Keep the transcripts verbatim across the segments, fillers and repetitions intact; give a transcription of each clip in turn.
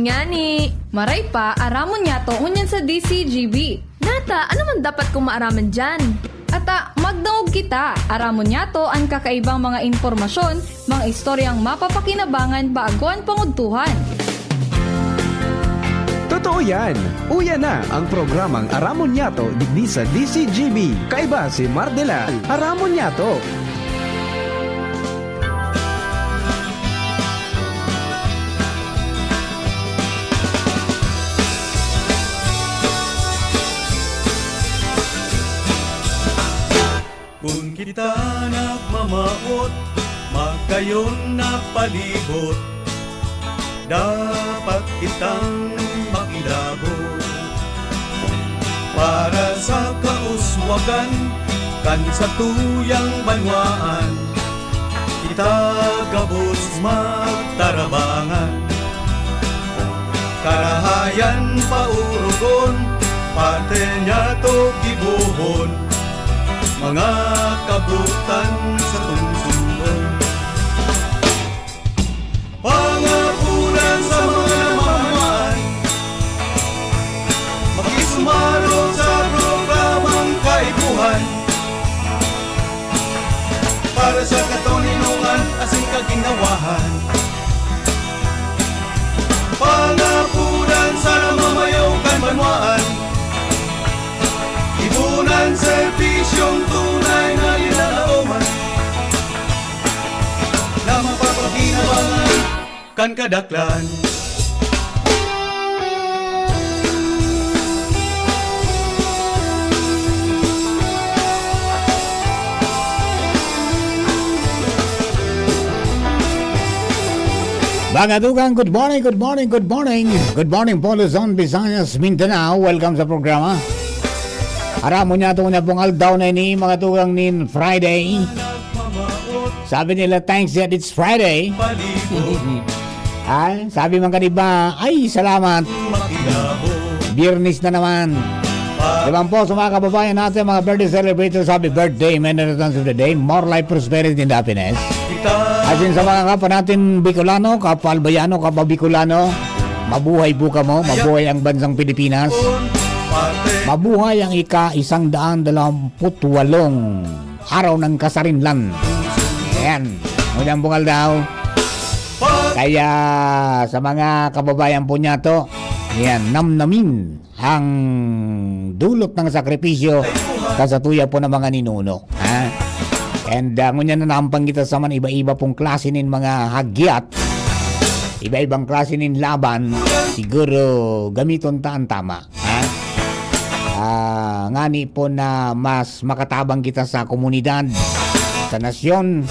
Ngani, maray pa, aramon niyato ngunyan sa D C G B. Nata, ano man dapat kong maaraman diyan? Ata, magdangog kita. Aramon niyato an kakaibang mga impormasyon, mga istoryang mapapakinabangan bago an pangudtuhan. Totoo yan! Uya na ang programang Aramon Niyato digdi sa D C G B. Kaiba si Mar de la Aramon Niyato. Kun kita nagmamawot, magayon na palibot, dapat kitang makilabot. Para sa kauswagan kan satuyang banwaan, kita gabos magtarabangan. Karahayan paurugon, pati niyato gibohon, mga kabutan sa tungsungon. Pangapunan sa mga namamayan, makisumaro sa programang Kaipuhan para sa katoninongan asin kaginawahan. Pangapunan sa namamayo kan banwaan, ipunan serbisyong tunay na linalaoman na mapapakinabangan kan kadaklan. Mga tugang, good morning, good morning, good morning. Good morning po, Luzon, Visayas, Mindanao. Welcome sa programa. Aram mo niya, itong nabungal daw na ini, mga tugang, nin Friday. Sabi nila, thanks that it's Friday. Ay, sabi man ka, di ba? Ay, salamat. Biyernes na naman. Naman po sa mga kababayan natin, mga birthday celebrators, happy birthday, many returns of the day, more life, prosperity, and happiness. As in sa mga kapwa natin Bicolano, kapwa Albayano, kapwa Bicolano, mabuhay po kamo, mabuhay ang bansang Pilipinas. Mabuhay ang ika-isang daan dalawamput walong araw ng kasarinlan. Ayan. Ngunyan bungal daw. Kaya sa mga kababayan po niya to, ayan, namnamin ang dulot ng sakripisyo kan satuya po ng mga ninuno. Ha? And uh, ngunyan na nampang kita sa man iba-iba pong klase nin mga hagyat, iba-ibang klase nin laban, siguro gamiton ta ang tama. Ha? Ah, ngani po na mas makatabang kita sa komunidad, sa nasyon,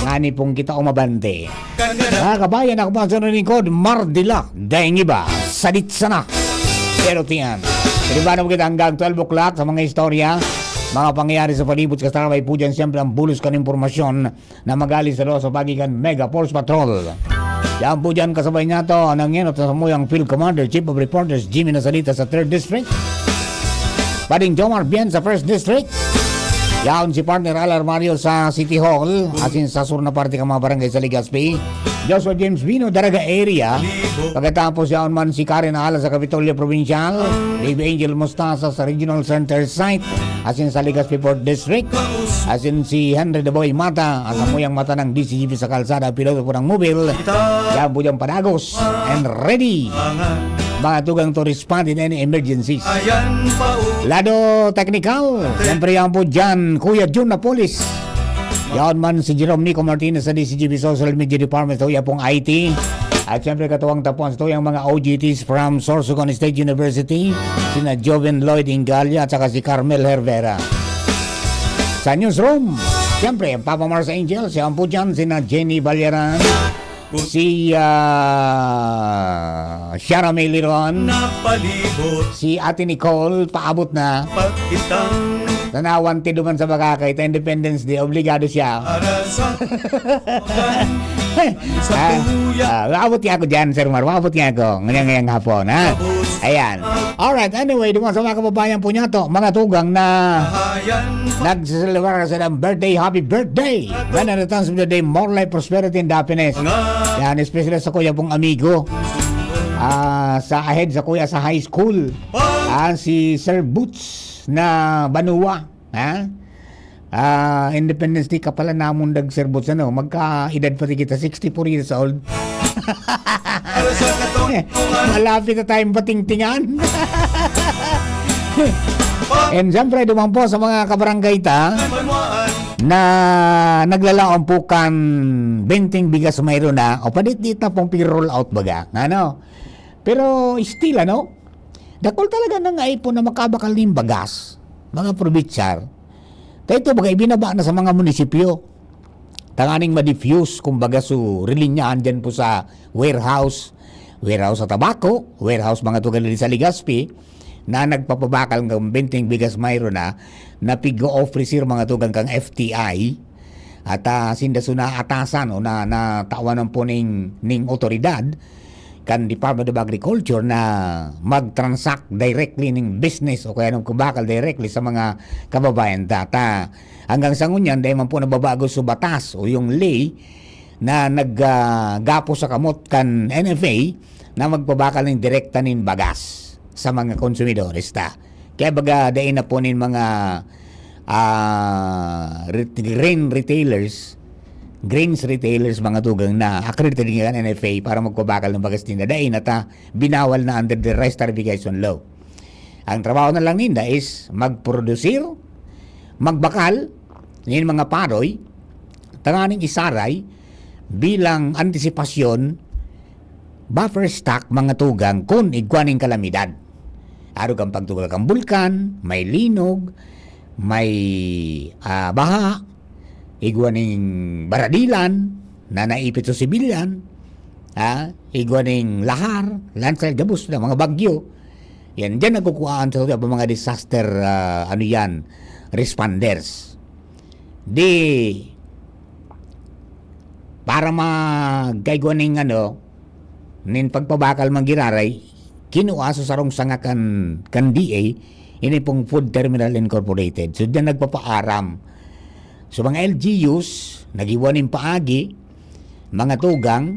ngani pong kita umabante. Mga kabayan, ako po ang sunod lingkod, Mardila, daing iba, sadit sana. Pero tiyan, tinibanan mo kita hanggang twelve o'clock sa mga istorya, mga pangyayari sa palibot, kasama po dyan, siyempre, ang bulos kan impormasyon na magaling sa Loso pagi kan Mega Force Patrol. Yan po dyan, kasabay niya to, ang nangyeno sa samuyang Field Commander, Chief of Reporters, Jimmy Nasalita sa third District. Pading Jomar Bien sa first District. Yaon si partner Al Armario sa City Hall, asin sa sur na parte kan mga barangay sa Legazpi. Joshua James Vino, Daraga area. Pagkatapos yaon man si Karen Ala sa Kapitolyo Provincial. Baby Angel Mostasa sa Regional Center Site. Asin sa Legazpi Fourth District. Asin si Henry the Boy Mata, ang samuyang mata ng D C G P sa kalsada, piloto po ng mobil. Yan po dyan padagos and ready. Mga tugang to respond in any emergencies. Lado technical, siyempre yan po dyan, Kuya Jun Napolis. Yaon man si Jerome Nico Martinez sa D C G P Social Media Department, sa Uyapong I T. At siyempre, katuwang tapuan sa tuyang mga O G Ts from Sorsogon State University, sina Joven Lloyd Ingalia at saka si Carmel Hervera. Sa newsroom, siyempre, ang Papa Mars Angel, siya ang po dyan, sina Jenny Balyaran, si ah, Shara May Liron, si Ate Nicole, paabot na. Tanawan ti duman sa Boracay, ta Independence Day, obligado siya. Ah, ah, maabot niya ako dyan, Sir Mar. Maabot niya ako. Ngayong, ngayong hapon, ha? Ayan. Alright, anyway, duman sa mga kababayan po niya to, mga tugang na nagsiselebrar sa ilang birthday, happy birthday! Many returns of the day, more life, prosperity, and happiness. Yan, especially sa kuya pong amigo. Ah, sa ahead sa kuya sa high school. Ah, si Sir Boots na Banua, ha? Ah, Independence Day ka pala namon dag Sir Boots, ano? Magka-edad pati kita, sixty-four years old. Malapit na tayong patingtingan. And siyempre, duman po sa mga kabarangay ta na naglalaom po kan benteng bigas mayroon na, o padit-dit na pong pig-roll out baga. Ano? Pero still, ano? Dakul talaga na nga ipon na makabakal nin bagas, mga probitsar. Kaya ito, baga ibinaba na sa mga munisipyo. Tanganing ma-diffuse, kumbaga, so, rilinyahan dyan po sa warehouse. Warehouse sa tabako, warehouse mga tugang dyan sa Legazpi, na nagpapabakal ng benteng bigas mayroon na, na pig-o-offer sir mga tugang kang F T I. At, ah, sinda so naatasan o na, natawan po ning, ning otoridad kan Department of Agriculture na mag-transact directly ning business o kaya nagpabakal directly sa mga kababayan ta. Ta, hanggang sa ngunyan, dahil man po nababago sa batas o yung ley na nag, ah, gapo sa kamot kan N F A na magpabakal ning direkta nin bagas sa mga konsumidores ta. Kaya baga, dai na po nin mga, ah, re-, grain retailers, grains retailers, mga tugang na accredited nga kan N F A para magpabakal ng bagas ninda. Dai na ta, binawal na under the rice tariffication law. Ang trabaho na lang ninda is magprodusir, magbakal, nin mga paroy, tanganing isaray bilang antisipasyon, buffer stock, mga tugang, kun igwa ning kalamidad. Arog ang pagtuga kan bulkan, may linog, may, ah, baha, igwa ning baradilan na naipit sa sibilyan, ah, igwa ning lahar, landslide, gabos na mga bagyo. Yan, dyan nagkukuhaan sa mga disaster, ah, ano yan, responders. Di, para magkaigwa ning ano, nin pagpabakal man giraray, kinua sa sarong sanga kan, kan D A, ini pong Food Terminal Incorporated. So, diyan nagpapaaram. So, mga L G Us, nag-iwan nin paagi, mga tugang,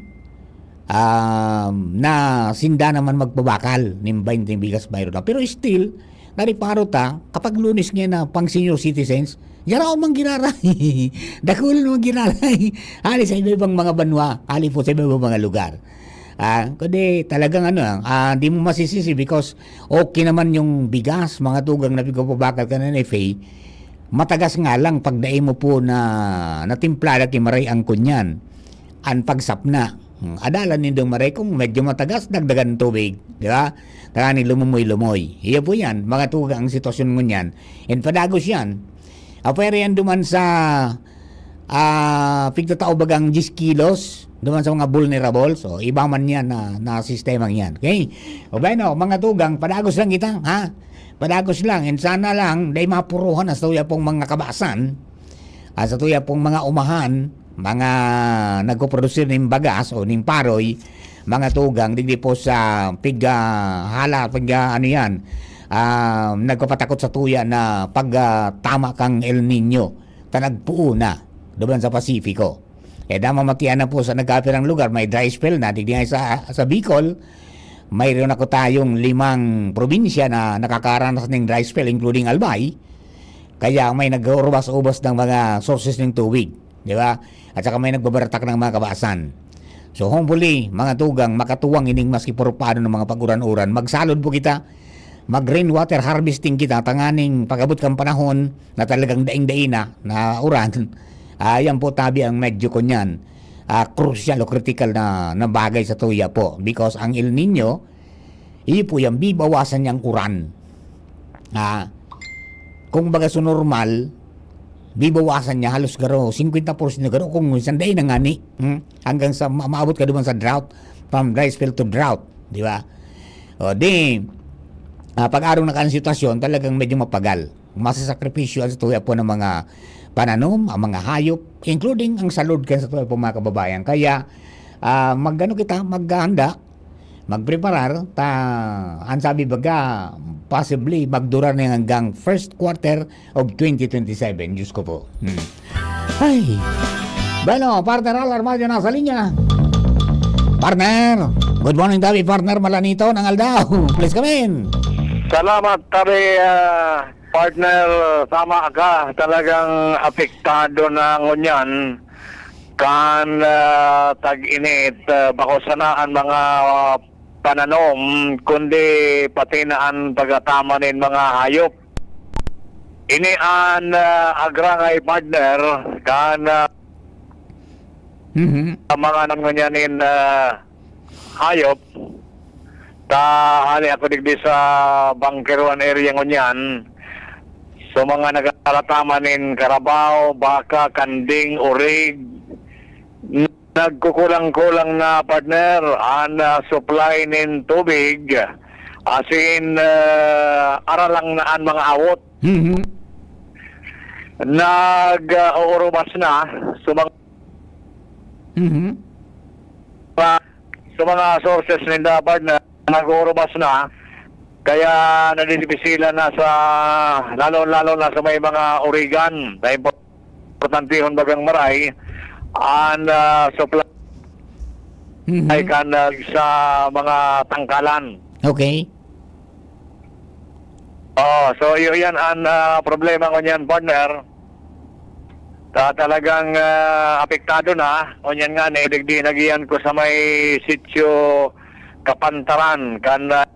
um, na sinda naman magpabakal nin benteng bigas mayroon na. Pero still, nariparo ta, kapag Lunes ngayon na pang senior citizens, yaraon man giraray. Dakul man giraray. Hali sa iba-ibang mga banwa, hali po sa iba-ibang mga lugar. Ah, kundi talagang ano, ah, di mo masisisi because okay naman yung bigas, mga tugang na pigpapabakal kan N F A, matagas nga lang pag dai mo po na natimplada ki maray ang kunyan, an pagsapna. Hmm, adalan nindong maray kung medyo matagas, dagdagan tubig, di ba? Tanganing lumomoy-lumoy. Iyo po yan, mga tugang ang sitwasyon ngunyan. And padagos yan. Apwera yan duman sa, ah, pigtatao bagang diyes kilos, duman sa mga vulnerable. So, iba man yan na, na sistema yan. Okay? O bueno, mga tugang, padagos lang kita, ha? Padagos lang. And sana lang, dai mapuruhan na sa tuya pong mga kabasan, ah, sa tuya pong mga umahan, mga nagpoprodusir ning bagas o ning paroy, mga tugang, digdi po sa piga, hala, piga, ano yan, ah, nagpapatakot sa tuya na pag, ah, tama kang El Nino, ta nagpuo na, duman sa Pasifiko. Eh, damamatian na po sa nagkapirang lugar, may dry spell na, digdi nga sa, sa Bicol, mayroon ako tayong limang probinsya na nakakaranas ng dry spell, including Albay. Kaya may nag-uurubas-ubas ng mga sources ng tubig, di ba? At saka may nagbabaratak ng mga kabasan. So, hopefully, mga tugang, makatuwang ining maski purpado ng mga pag-uran-uran. Magsalod po kita, mag-rainwater harvesting kita, tanganing pag-abot kang panahon na talagang daing-dai na, na uran, ah, yan po tabi ang medyo kunyan, ah, crucial o critical na, na bagay sa tuya po. Because ang El Nino, iyo po yan, bibawasan niyang uran. Ah, kung baga sa normal, bibawasan niya halos garo, singkwenta porsyento garo, kung minsan dai na ngani. Hmm? Hanggang sa ma-, maabot ka duman sa drought, from dry spell to drought, di ba? O di, ah, pag-arog na kan sitwasyon, talagang medyo mapagal. Masasakripisyo ang tuya po ng mga pananom, ang mga hayop, including ang salud kan sa tuya po mga kababayan. Kaya, ah, magano kita, maghahanda, magpreparar, ta, ang sabi baga, possibly, magdura na hanggang first quarter of twenty twenty-seven. Diyos ko po. Hmm. Ay. Bueno, partner Al Armadio nasa linya. Partner! Good morning, tabi partner, malanitaw na aldaw. Please come in. Salamat, tabi, ah, partner. Tama ka, talagang apektado na ngunyan kan, ah, tag-init. Ah, bako sana an mga, ah, pananom, kundi pati na an pagataman nin mga hayop. Ini an, ah, agrangay, partner, kan, ah, Mhm. ang mga nangunyan nin, ah, hayop. Ta hali ako digdi sa Bunker One area ngunyan. So, mga nagkarataman nin karabaw, baka, kanding, urig. Nagkukulang-kulang na, partner, an, ah, supply nin tubig. As in, ah, aralang na an mga awot. Mhm. Nag, ah, uurubas na. So, mga Mhm. pa, sa mga sources ninda, partner, nag-uurubas na. Kaya nadidipisilan na sa, lalo-lalo na sa may mga urigan na importantehon bagang maray, an, ah, supply Mhm. kan, ah, sa mga tangkalan. Okay. Oh, so, iyo yan an, ah, problema ngunyan, partner. Ta-, talagang, ah, apektado na. Ngunyan nga, eh, digdi nagiyan ko sa may sitio Kapantaran, kan, ah,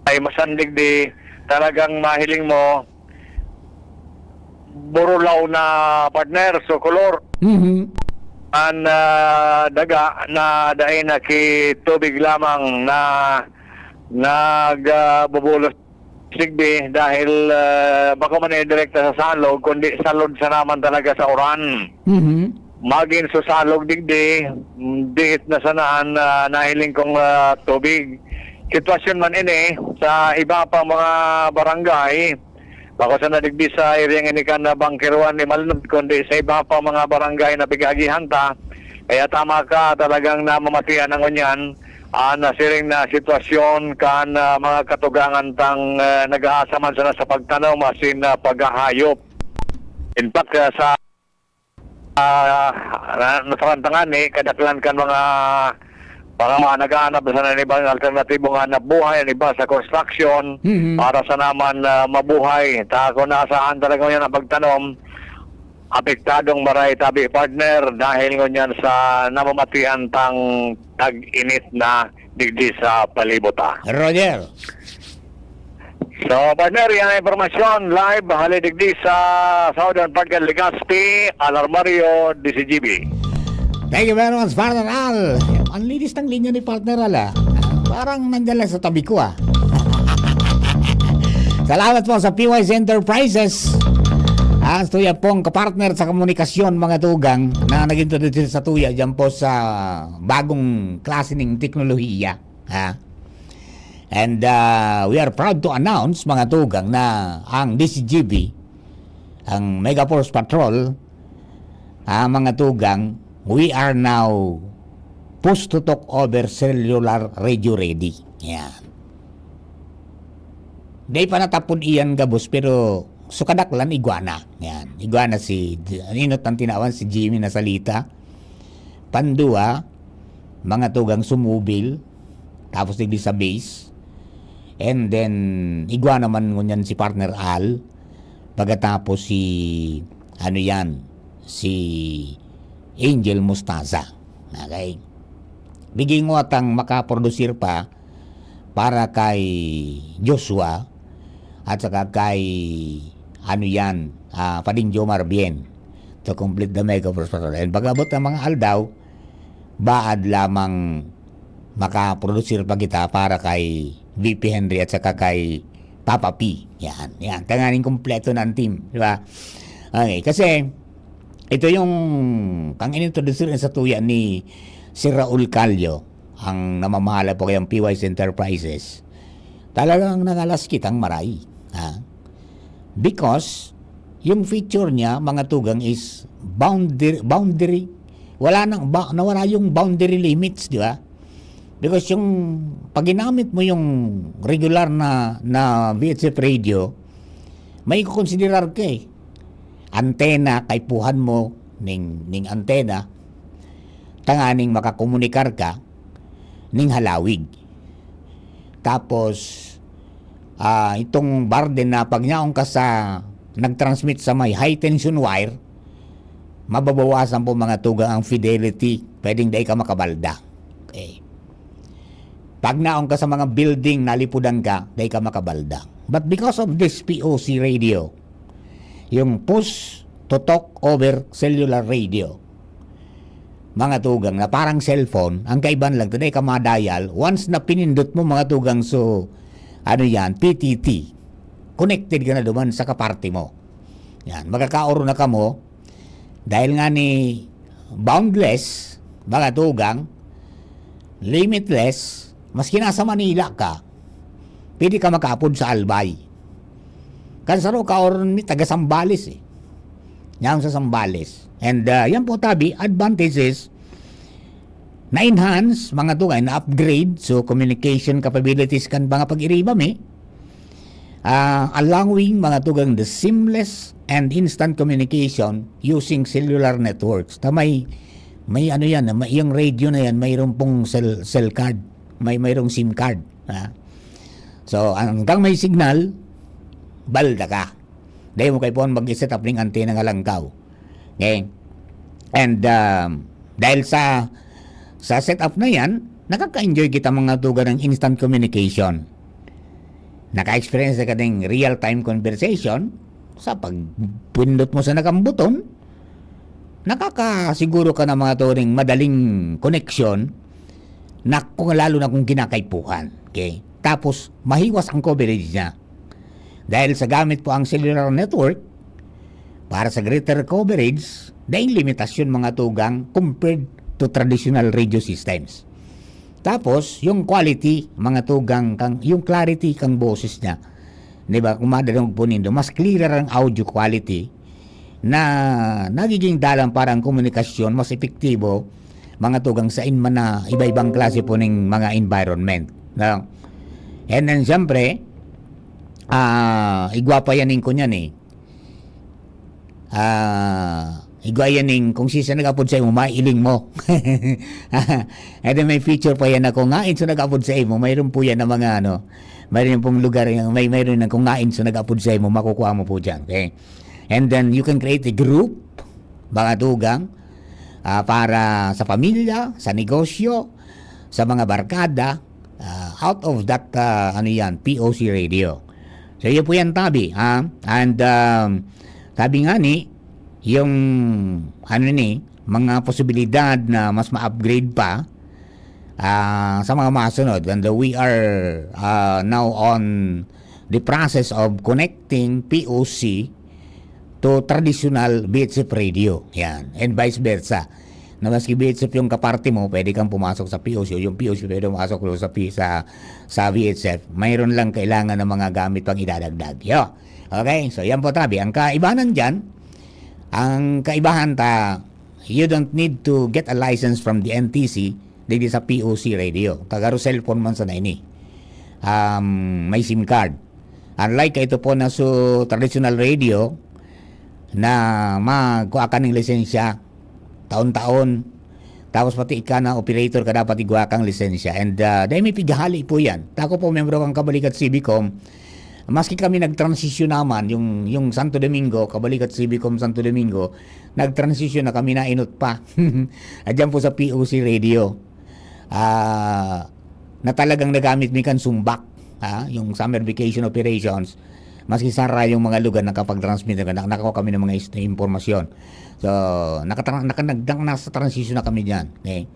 ay masandig di talagang mahiling mo, burulaw na, partner, so kolor. Mhm. An, ah, daga na dai na ki tubig lamang na nag, ah, bubulos sigbi dahil, ah, bako man direkta sa salog, kundi salod sana man talaga sa uran. Mhm. Magin sa salog digdi, mm, diit na sana an, ah, nahiling kong, ah, tubig. Sitwasyon man ini sa iba pang mga barangay, bako sana digdi sa area ini kan Bunker One ni Malnod, kundi sa iba pang mga barangay na pig-aagihan ta. Kaya tama ka, talagang namamatian na ngunyan an nasiring na sitwasyon kan, ah, mga katugangan tang, ah, nag-aasa man sana sa pagtanom asin, ah, paghahayop. In fact, ah, sa, ah, na-, nasarantangan, eh, kadaklan kan mga, mga, mga naghahanap sana nin ibang alternatibong hanap buhay, an iba sa construction, Mhm. para sana man, ah, mabuhay. Ta, kung naasahan talaga yan ang pagtanom, apektadong maray tabi, partner, dahil ngunyan sa namamatian tang tag-init na digdi sa palibot, ah. Roger. So, partner, yan ang impormasyon live hali digdi sa Southern Park kan Legazpi, Alarmario, D C G B. Thank you very much, partner Al. Ang linis ng linya ni partner Al, ah. Parang nandiyan lang sa tabi ko, ah. Salamat po sa P Y C Enterprises. Ang tuya pong kapartner sa komunikasyon, mga tugang, na nag-introduce sa tuya dyan po sa bagong klase ng teknolohiya. Ha? And, ah, we are proud to announce, mga tugang, na ang D C G B, ang Mega Force Patrol, ah, mga tugang, we are now push to talk over cellular radio ready. Yan. Di pa natapon iyan gabos, pero so kadaklan, igwa na. Yan. Igwa na si, ninot ang tinawan, si Jimmy na salita. Pandua, mga tugang sumubil, tapos digdi sa base. And then, igwa naman ngunyan si partner Al, pagkatapos si, ano yan, si Angel Mostaza. Okay? Bigay mo atang makaprodusir pa para kay Joshua at saka kay, ano yan, ah, Pading Jomar Bien to complete the Mega Force Patrol. And pag-abot ng mga aldaw, baad lamang makaprodusir pa kita para kay V P Henry at saka kay Papa P. Yan, yan. Tanganing kompleto na ang team, di ba? Okay, kasi ito yung, ang inintroduce rin sa tuya ni Sir Raul Callo, ang namamahala po kayang P Y C Enterprises. Talagang nangalas kitang maray, ha? Because yung feature niya, mga tugang, is boundary, boundary. Wala nang ba-, nawala yung boundary limits, di ba? Because yung, pag ginamit mo yung regular na, na V H F radio, may kukonsiderar ka eh. Antena, kaipuhan mo ning, ning antena, tanganing makakomunikar ka, ning halawig. Tapos, ah, itong barden na pag nyaong ka sa nag-transmit sa may high tension wire, mababawasan po, mga tugang, ang fidelity. Pwedeng dai ka makabalda. Okay. Pag naong ka sa mga building, nalipudan ka, dai ka makabalda. But because of this P O C radio, yung push to talk over cellular radio, mga tugang, na parang cellphone, ang kaibahan lang, dai ka ma-dial, once na pinindot mo, mga tugang, so, ano yan, P T T, connected ka na duman sa kaparte mo. Yan, magkakaoro na kamo, dahil nga ni boundless, mga tugang, limitless, maski nasa Manila ka, pwede ka makaapod sa Albay. Kan saro ka oron mi taga Zambales eh. Yan sa Zambales. And, ah, yan po tabi, advantages na-enhance, mga tugang, na-upgrade. So, communication capabilities kan mga pag-iriba mi, ah, allowing, mga tugang, the seamless and instant communication using cellular networks. Ta may, may ano yan, may, yung radio na yan, mayroon pong cell, cell card, may, mayroong SIM card. Ha? So, hanggang may signal, balda ka. Dahil mo kaipuhan mag-set up ning antena nga langkaw. Okay? And, um, dahil sa, sa setup na yan, nakaka-enjoy kita, mga tugang, ng instant communication. Naka-experience na ka ding real-time conversation sa pagpindot mo sa nakang buton, nakakasiguro ka na, mga tugang, madaling koneksyon na kung, lalo na kung kinakaipuhan. Okay? Tapos, mahiwas ang coverage niya. Dahil sa gamit po ang cellular network, para sa greater coverage, daing limitasyon, mga tugang, compared to traditional radio systems. Tapos, yung quality, mga tugang, kang, yung clarity kang boses niya. Di ba? Kung madadangog po nindo, mas clearer ang audio quality na nagiging dalan para ang komunikasyon mas epektibo, mga tugang, sa in man na iba-ibang klase po ning mga environment. No? And then, siyempre, ah, igwa pa yan ning kunyan eh. Ah, igwa yan ning kung sisay nag-apod sa imo, mailing mo. And then may feature pa yan na kung ngain sa nag-apod sa imo, mayroon po yan na mga ano, mayroon pong lugar, may, mayroon na kung ngain sa nag-apod sa imo, makukuha mo po dyan. Okay? And then you can create a group, mga tugang, ah, para sa pamilya, sa negosyo, sa mga barkada, ah, out of that, ah, ano yan, P O C radio. So, yun po yan, tabi, ha? And, um, sabi nga ni, yung, ano ni, mga posibilidad na mas ma-upgrade pa, ah, sa mga masunod. And we are, ah, now on the process of connecting P O C to traditional V H F radio. Yan. And vice versa. Na maski V H F yung kaparte mo, pwede kang pumasok sa P O C, o yung P O C pwede pumasok doon sa P-, sa, sa V H F. Mayroon lang kailangan ng mga gamit pang idadagdag. Yo. Okay? So, yan po, tabi. Ang kaibahan dyan, ang kaibahan ta, you don't need to get a license from the N T C, digdi sa P O C radio. Kagaro cellphone man sana ini. Um, may SIM card. Unlike kaito po na su traditional radio na magkua ka ning lisensya taon-taon, tapos pati ika na operator ka dapat igwa kang lisensya. And, ah, dahil may pighahali po yan. Tako po, miyembro kang Kabalikat C B com, maski kami nagtransisyon naman, yung, yung Santo Domingo, Kabalikat C B com Santo Domingo, nagtransisyon na kami, nainot pa. At dyan po sa P O C radio. Ah, na talagang nagamit mi kan sumbak, ha, yung summer vacation operations, maski sara yung mga lugar nakapag-transmit na, nakakuha kami ng mga is-, impormasyon. So, nakatra-, naka-, nag-, nasa transition na kami diyan, okay?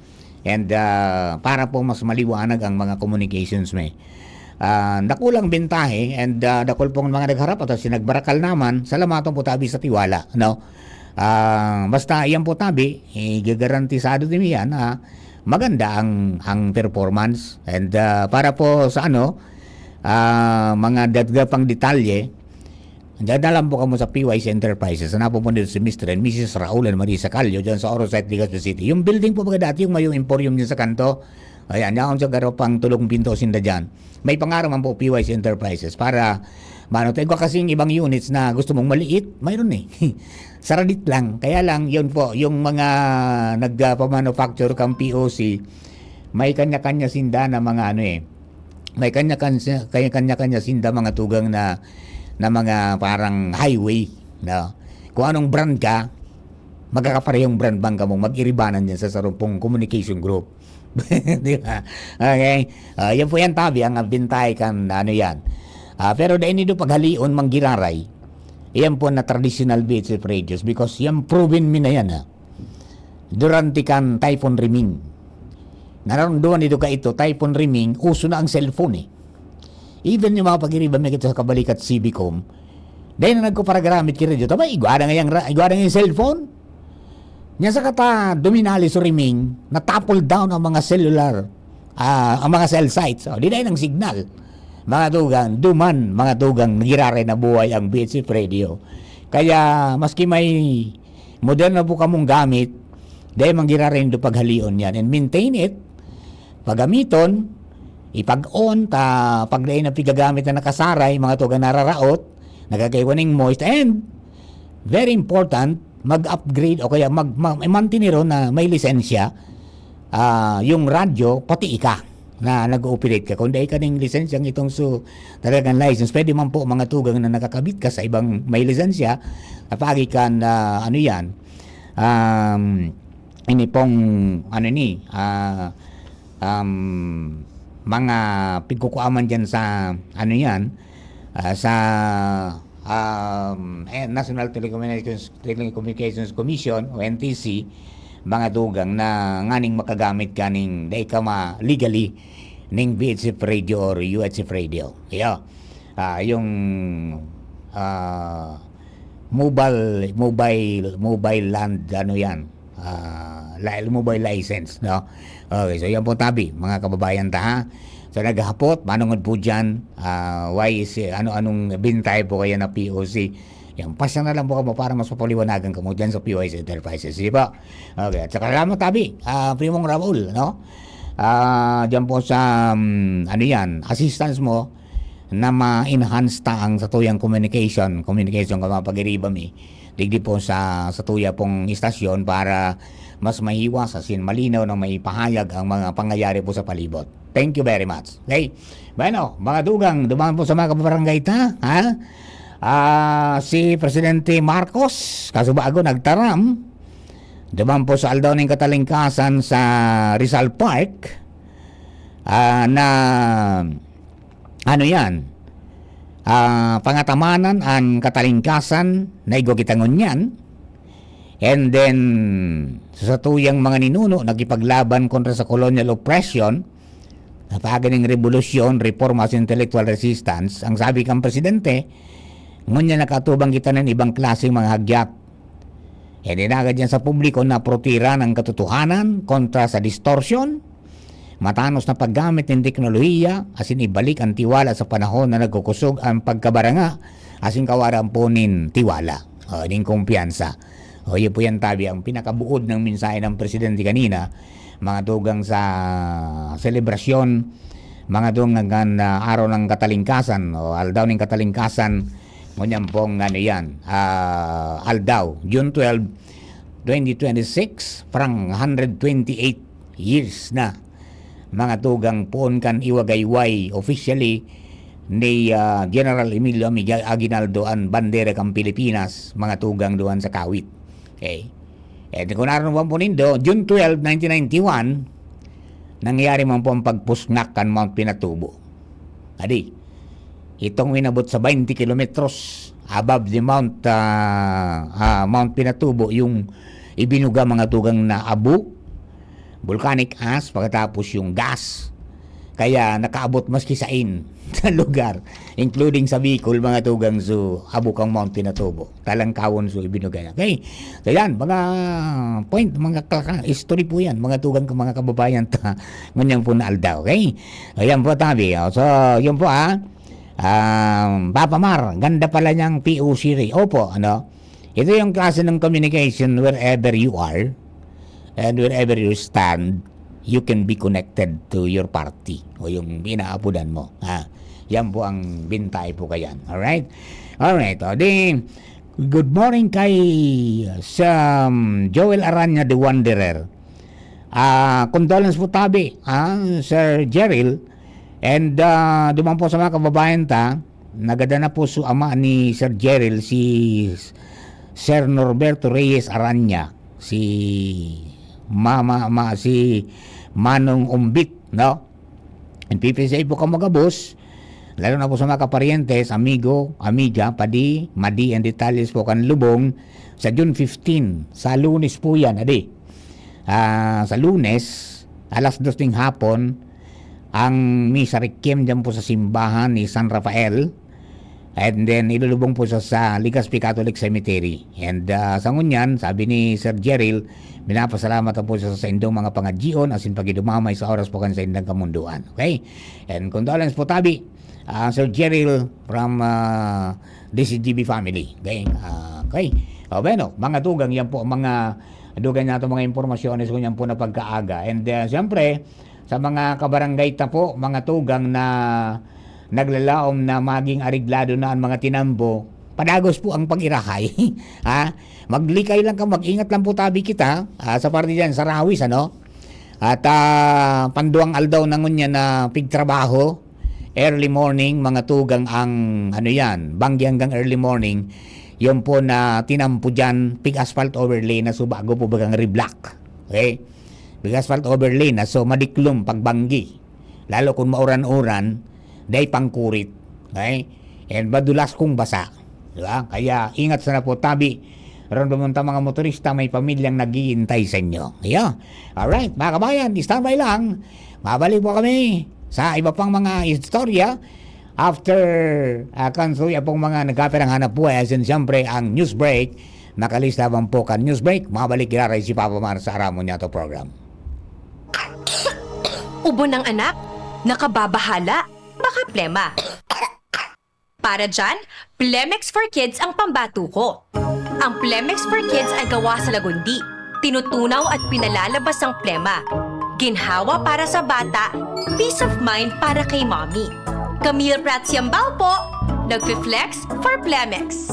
And, ah, para po mas maliwanag ang mga communications, may, ah, dakulang bentahe and, ah, dakul pong mga nagharap at sinagbarakal naman, salamaton po tabi sa tiwala, no? Ah, basta iyan po tabi, eh, gagarantisado din yan, ah, maganda ang, ang performance. And, ah, para po sa ano, ah, mga dagdag pang detalye, diyan na lang po kamo sa P Y C Enterprises. Hanapon po nito si Mister and Missus Raul and Marisa Callo diyan sa Oro Site, Legazpi City. Yung building po, baga dati yung may yung emporium niya sa kanto. Ayan, yan ang sa garo pang tulong pinto sinda diyan. May pangarap man po P Y C Enterprises para mano tayo kasing ibang units na gusto mong maliit, mayroon eh. Saradit lang. Kaya lang, yun po, yung mga nagpa-manufacture kang P O C, may kanya-kanya sinda na mga ano, eh, may kanya-kanya, kanya-kanya sinda mga tugang na, na mga parang highway, no? Kung anong brand ka, magkakaparehong brand bang kamo, mag-iribanan yan sa sarong pong communication group. Di ba? Okay? Ah, yan po yan, tabi, ang bintay kan ano yan. Ah, pero dai nindo paghalion, manggiraray. Yan po na traditional B H F radios because yan proven mi na yan, ha. Durante kan Typhoon Riming. Nararamdaman nindo ka ito, Typhoon Riming, uso na ang cellphone, eh. Even yung mga pag-iriba mi kita sa kabalikat Cibicom, dahil na nagkuparagamit ki radyo, tama, igwa na ngayang ra-, igwa na ngayang cellphone. Nya sa kata, duminali sa Riming, na-topple down ang mga cellular, ah, ang mga cell sites. O, di dahil ng signal. Mga tugang, duman, mga tugang, nagiraray na buhay ang B H F radio. Kaya, maski may moderno po kamong gamit, dahil manggiraray nindo paghalion yan and maintain it, pagamiton, ipag-on, ta, pag dai na pigagamit na nakasaray, mga tugang, nararaot, nagkakaiwa ning moist, and very important, mag-upgrade o kaya mag, mag, mantinero na may lisensya, ah, yung radyo, pati ika na nag-ooperate ka. Kung dai ka ning lisensyang itong su-, talagang license, pwede man po mga tugang na nakakabit ka sa ibang may lisensya, napagi ka na, ano yan, um, ini pong, ano ni, ah, um, mga pigkukuaman dyan sa, ano yan, ah, sa, um, eh, National Telecommunications, Telecommunications Commission o N T C, mga tugang na nganing makagamit kaning dai ka ma-, legally ning V H F radio or U H F radio. Iyo. Ah, yung, ah, mobile, mobile, mobile land, ano yan, ah, li-, mobile license, no? Okay, so yan po, tabi, mga kababayan ta, ha? So, naghapot, manungod po dyan, ah, why is, ano, anong bintay po kaya na P O C? Yan, pasya na lang po kamo para mas papaliwanagan kamo dyan sa P O S Enterprises, di ba? Okay, at saka salamat, tabi, ah, Primong Raul, no? Ah, dyan po sa, um, ano yan, assistance mo na ma-enhance ta ang satuyang communication, communication kan mga pag-iriba mi, digdi po sa, satuya pong istasyon para mas mahiwas asin malinaw na maipahayag ang mga pangyayari po sa palibot. Thank you very much. Okay? Bueno, mga tugang, duman po sa mga kabarangay ta, ha? Ah, si Presidente Marcos, kasubago, nagtaram, duman po sa Aldaw ning Katalingkasan sa Rizal Park, ah, na, ano yan, ah, pangatamanan an Katalingkasan na igwa kita ngunyan. And then, sa satuyang mga ninuno, nakipaglaban kontra sa colonial oppression, napagi ning rebolusyon, reforma sa intellectual resistance. Ang sabi kang presidente, ngunyan nakaatubang kita nin ibang klaseng mga hagyat. Ininagad niya sa publiko na protiran ang katotohanan kontra sa distortion, matanos na paggamit nin teknolohiya, asin ibalik ang tiwala sa panahon na nagkukosog ang pagkabaranga asin kawaran po nin tiwala, o, nin kumpiyansa. O, yun po yan, tabi, ang pinakabuod ng mensahe ng presidente kanina, mga tugang sa selebrasyon, mga tugang kan, ah, Araw ng Katalingkasan o Aldaw ning Katalingkasan, ngunyan pong, ano yan, ah, aldaw, June twelve, twenty twenty-six, parang hundred twenty-eight years na, mga tugang, poon kan iwagayway officially ni, ah, General Emilio Amiga-, Aguinaldo an bandera kan Pilipinas, mga tugang, duwan sa Kawit. Okay. Eh, di ko naranuan po nindo, June twelve, nineteen ninety-one, nangyari man po ang pagpusngak kan Mount Pinatubo. Adi, itong inabot sa twenty kilometros above the Mount, ah, ah, Mount Pinatubo, yung ibinuga, mga tugang, na abu, volcanic ash, pagkatapos yung gas. Kaya nakaabot maski sain sa lugar, including sa Bicol, mga tugang, so, abu kang Mount Pinatubo. Talangkawon, so, ibinuga niya. Okay? So, yan, mga point, mga kaka-, history po yan, mga tugang, mga kababayan ta. Ngunyan po na aldaw, okay? Ayan po, tabi. O, so, yun po, ah. Um, Papa Mar, ganda pala niyang P O C rin. Opo, ano? Ito yung klase ng communication wherever you are and wherever you stand, you can be connected to your party o yung inaapodan mo. Ha? Yan po ang bintay po kayan. Alright? Alright. O, di, good morning kay, um, Joel Aranya, The Wanderer. Ah, condolence po tabi, ah, Sir Jeril. And, ah, duman po sa mga kababayan ta, nagadan na po su ama ni Sir Jeril, si Sir Norberto Reyes Aranya, si Mama, ma si Manong Umbit, no? And P P C I po ka magabos, lalo na po sa mga kaparientes, amigo, amiga, padi, madi, and detalles po kan lubong sa June fifteen, sa Lunes po yan, adi. Ah, sa Lunes, alas dos ning hapon, ang misa requiem dyan po sa simbahan ni San Rafael. And then, ilulubong po sa, sa Legazpi Catholic Cemetery. And, ah, sa ngunyan, sabi ni Sir Jeril, minapasalamat po siya sa indong mga pangadyion, asin pagidumamay sa oras po kan sa indang kamunduan. Okay? And condolence po tabi, ah, Sir Jeril from, ah, D C G B family. Okay? Ah, okay. O, bueno, mga tugang, yan po ang mga dugay nato mga impormasyones ngunyan po na pagkaaga. And, ah, siyempre, sa mga kabarangay ta po, mga tugang na naglalaom na maging areglado na ang mga tinambo, padagos po ang pag-irahay. Ha? Maglikay lang ka, mag-ingat lang po tabi kita, ah, sa parte diyan, sa Rawis, ano? At, ah, panduwang aldaw na ngunyan na pigtrabaho, early morning, mga tugang ang, ano yan, banggi hanggang early morning, yun po na tinampo dyan, pig asphalt overlay na subago po bagang reblock. Okay? Pig asphalt overlay na, so madiklom pagbanggi. Lalo kung mauran-uran, dai pangkurit. Okay? And madulas kung basa. Di ba? Kaya ingat sana po tabi. Ramdaman ta mga motorista, may pamilyang naghihintay sa inyo. Yeah. Alright, mga kabayan, standby lang. Mabalik po kami sa iba pang mga istorya after, ah, kan suya pong mga nagkapirang hanap buhay. Asin siyempre ang news break. Nakalista man po kan news break. Mabalik giraray si Papa Mar sa Aramon Yato Program. Ubo ng anak? Nakababahala? Baka plema. Para dyan, Plemex for Kids ang pambato ko. Ang Plemex for Kids ay gawa sa lagundi, tinutunaw at pinalalabas ang plema. Ginhawa para sa bata, peace of mind para kay mommy. Camille Prats Yambao po, nagfi-flex for Plemex.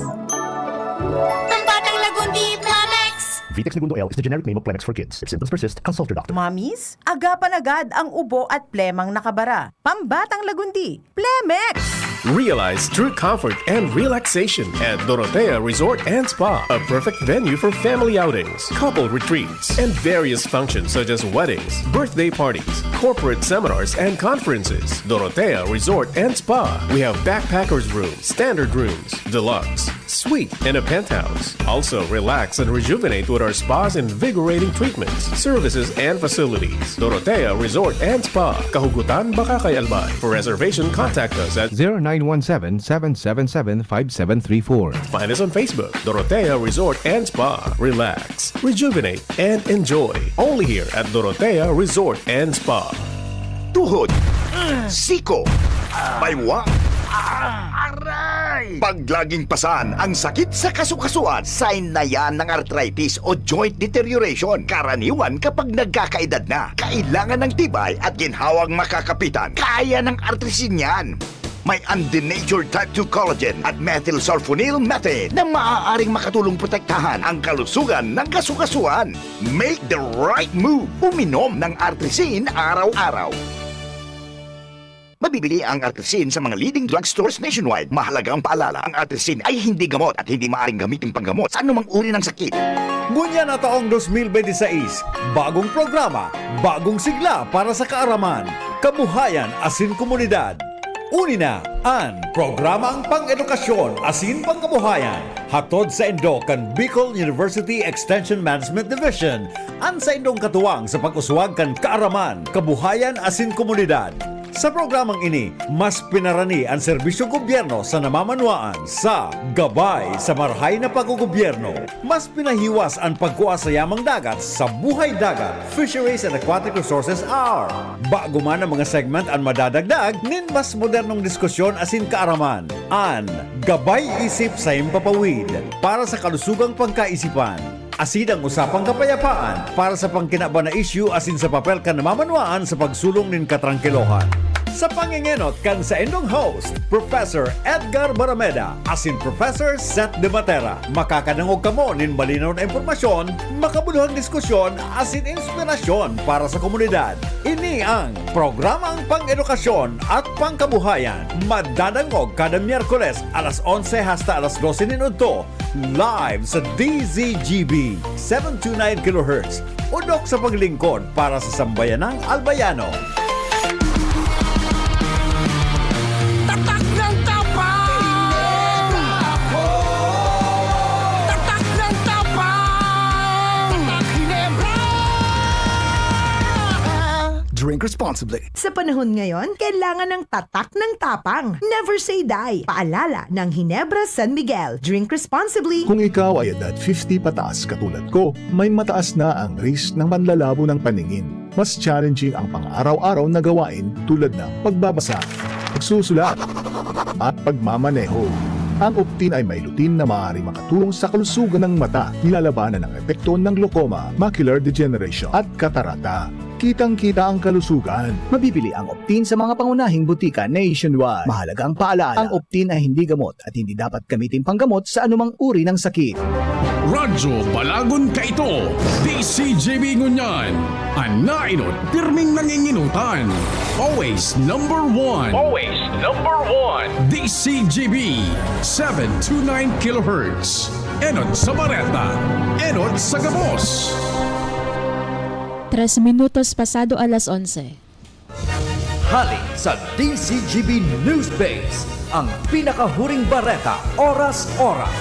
Pambatang Lagundi, Plemex! Vitex Negundo L is the generic name of Plemex for kids. If symptoms persist, consult your doctor. Mommies, agapan agad ang ubo at plemang nakabara. Pambatang Lagundi, Plemex! Realize true comfort and relaxation at Dorotea Resort and Spa, a perfect venue for family outings, couple retreats, and various functions such as weddings, birthday parties, corporate seminars, and conferences. Dorotea Resort and Spa. We have backpackers room, standard rooms, deluxe, suite, and a penthouse. Also, relax and rejuvenate with our spa's invigorating treatments, services, and facilities. Dorotea Resort and Spa, Kahugutan, Bacacay, Albay. For reservation, contact us at zero nine one seven, seven seven seven, five seven three four. Find us on Facebook, Dorotea Resort and Spa. Relax, rejuvenate, and enjoy. Only here at Dorotea Resort and Spa. Tuhod, siko, baywa, aray! Pag laging pasan ang sakit sa kasukasuan, sign na yan ng arthritis o joint deterioration, karaniwan kapag nagkakaedad na. Kailangan ng tibay at ginhawang makakapitan. Kaya ng Artrisin yan! May undenatured type two collagen at methylsulfonyl methane na maaaring makatulong protektahan ang kalusugan ng kasukasuan. Make the right move! Uminom ng Artrisin araw-araw. Mabibili ang Artrisin sa mga leading drugstores nationwide. Mahalagang paalala, ang Artrisin ay hindi gamot at hindi maaaring gamitin panggamot sa anumang uri ng sakit. Ngunyan na taong dos mil benti sais, bagong programa, bagong sigla para sa kaaraman, kabuhayan asin komunidad. Uni na an Programang Pang-edukasyon asin Pangkabuhayan, hatod saindo kan Bicol University Extension Management Division, an saindong katuwang sa pag-uswag kan kaaraman, kabuhayan asin komunidad. Sa programang ini, mas pinarani an serbisyong gobyerno sa namamanwaan sa Gabay sa Marahay na Paggogobyerno. Mas pinahiwas an pagkua sa yamang dagat sa Buhay Dagat, Fisheries and Aquatic Resources Hour. Bago man ang mga segment an madadagdag nin mas modernong diskusyon asin kaaraman. An Gabay Isip sa Himpapawid, para sa kalusugang pangkaisipan. Asin ang usapang kapayapaan para sa pangkinaban na isyu asin sa papel kan namamanwaan sa pagsulong nin katrangkilohan. Sa pangengenot kan saindong host, Professor Edgar Barameda asin Professor Seth De Matera, makakadangog kamo nin malinaw na impormasyon, makabuluhang diskusyon asin inspirasyon para sa komunidad. Ini ang programang pang-edukasyon at pangkabuhayan. Madadangog kada Miyerkules alas onse hasta alas dose nin udto, live sa D Z G B, seven two nine kilohertz. Udok sa paglingkod para sa sambayanang Albayano. Tatak ng tapang! Tatak ng tapang! Tatak Ginebra! Drink responsibly. Sa panahon ngayon, kailangan ng tatak ng tapang. Never say die. Paalala ng Ginebra San Miguel. Drink responsibly. Kung ikaw ay edad fifty pataas katulad ko, may mataas na ang risk ng panlalabo ng paningin. Mas challenging ang pang-araw-araw na gawain tulad ng pagbabasa, pagsusulat, at pagmamaneho. Ang Optin ay may lutein na maaaring makatulong sa kalusugan ng mata, nilalabanan ang epekto ng glaucoma, macular degeneration, at katarata. Kitang-kita ang kalusugan. Mabibili ang Optin sa mga pangunahing butika nationwide. Mahalagang paalala, ang Optin ay hindi gamot at hindi dapat gamitin panggamot sa anumang uri ng sakit. Radyo Balagon kaito, D C G B ngunyan. An naenot, pirming nanginginutan. Always number one. Always number one. D C G B, seven two nine kilohertz. Enot sa bareta, enot sa gabos. Tres minutos pasado alas onse. Hali sa D Z G B News Base, ang pinakahuring bareta, oras-oras.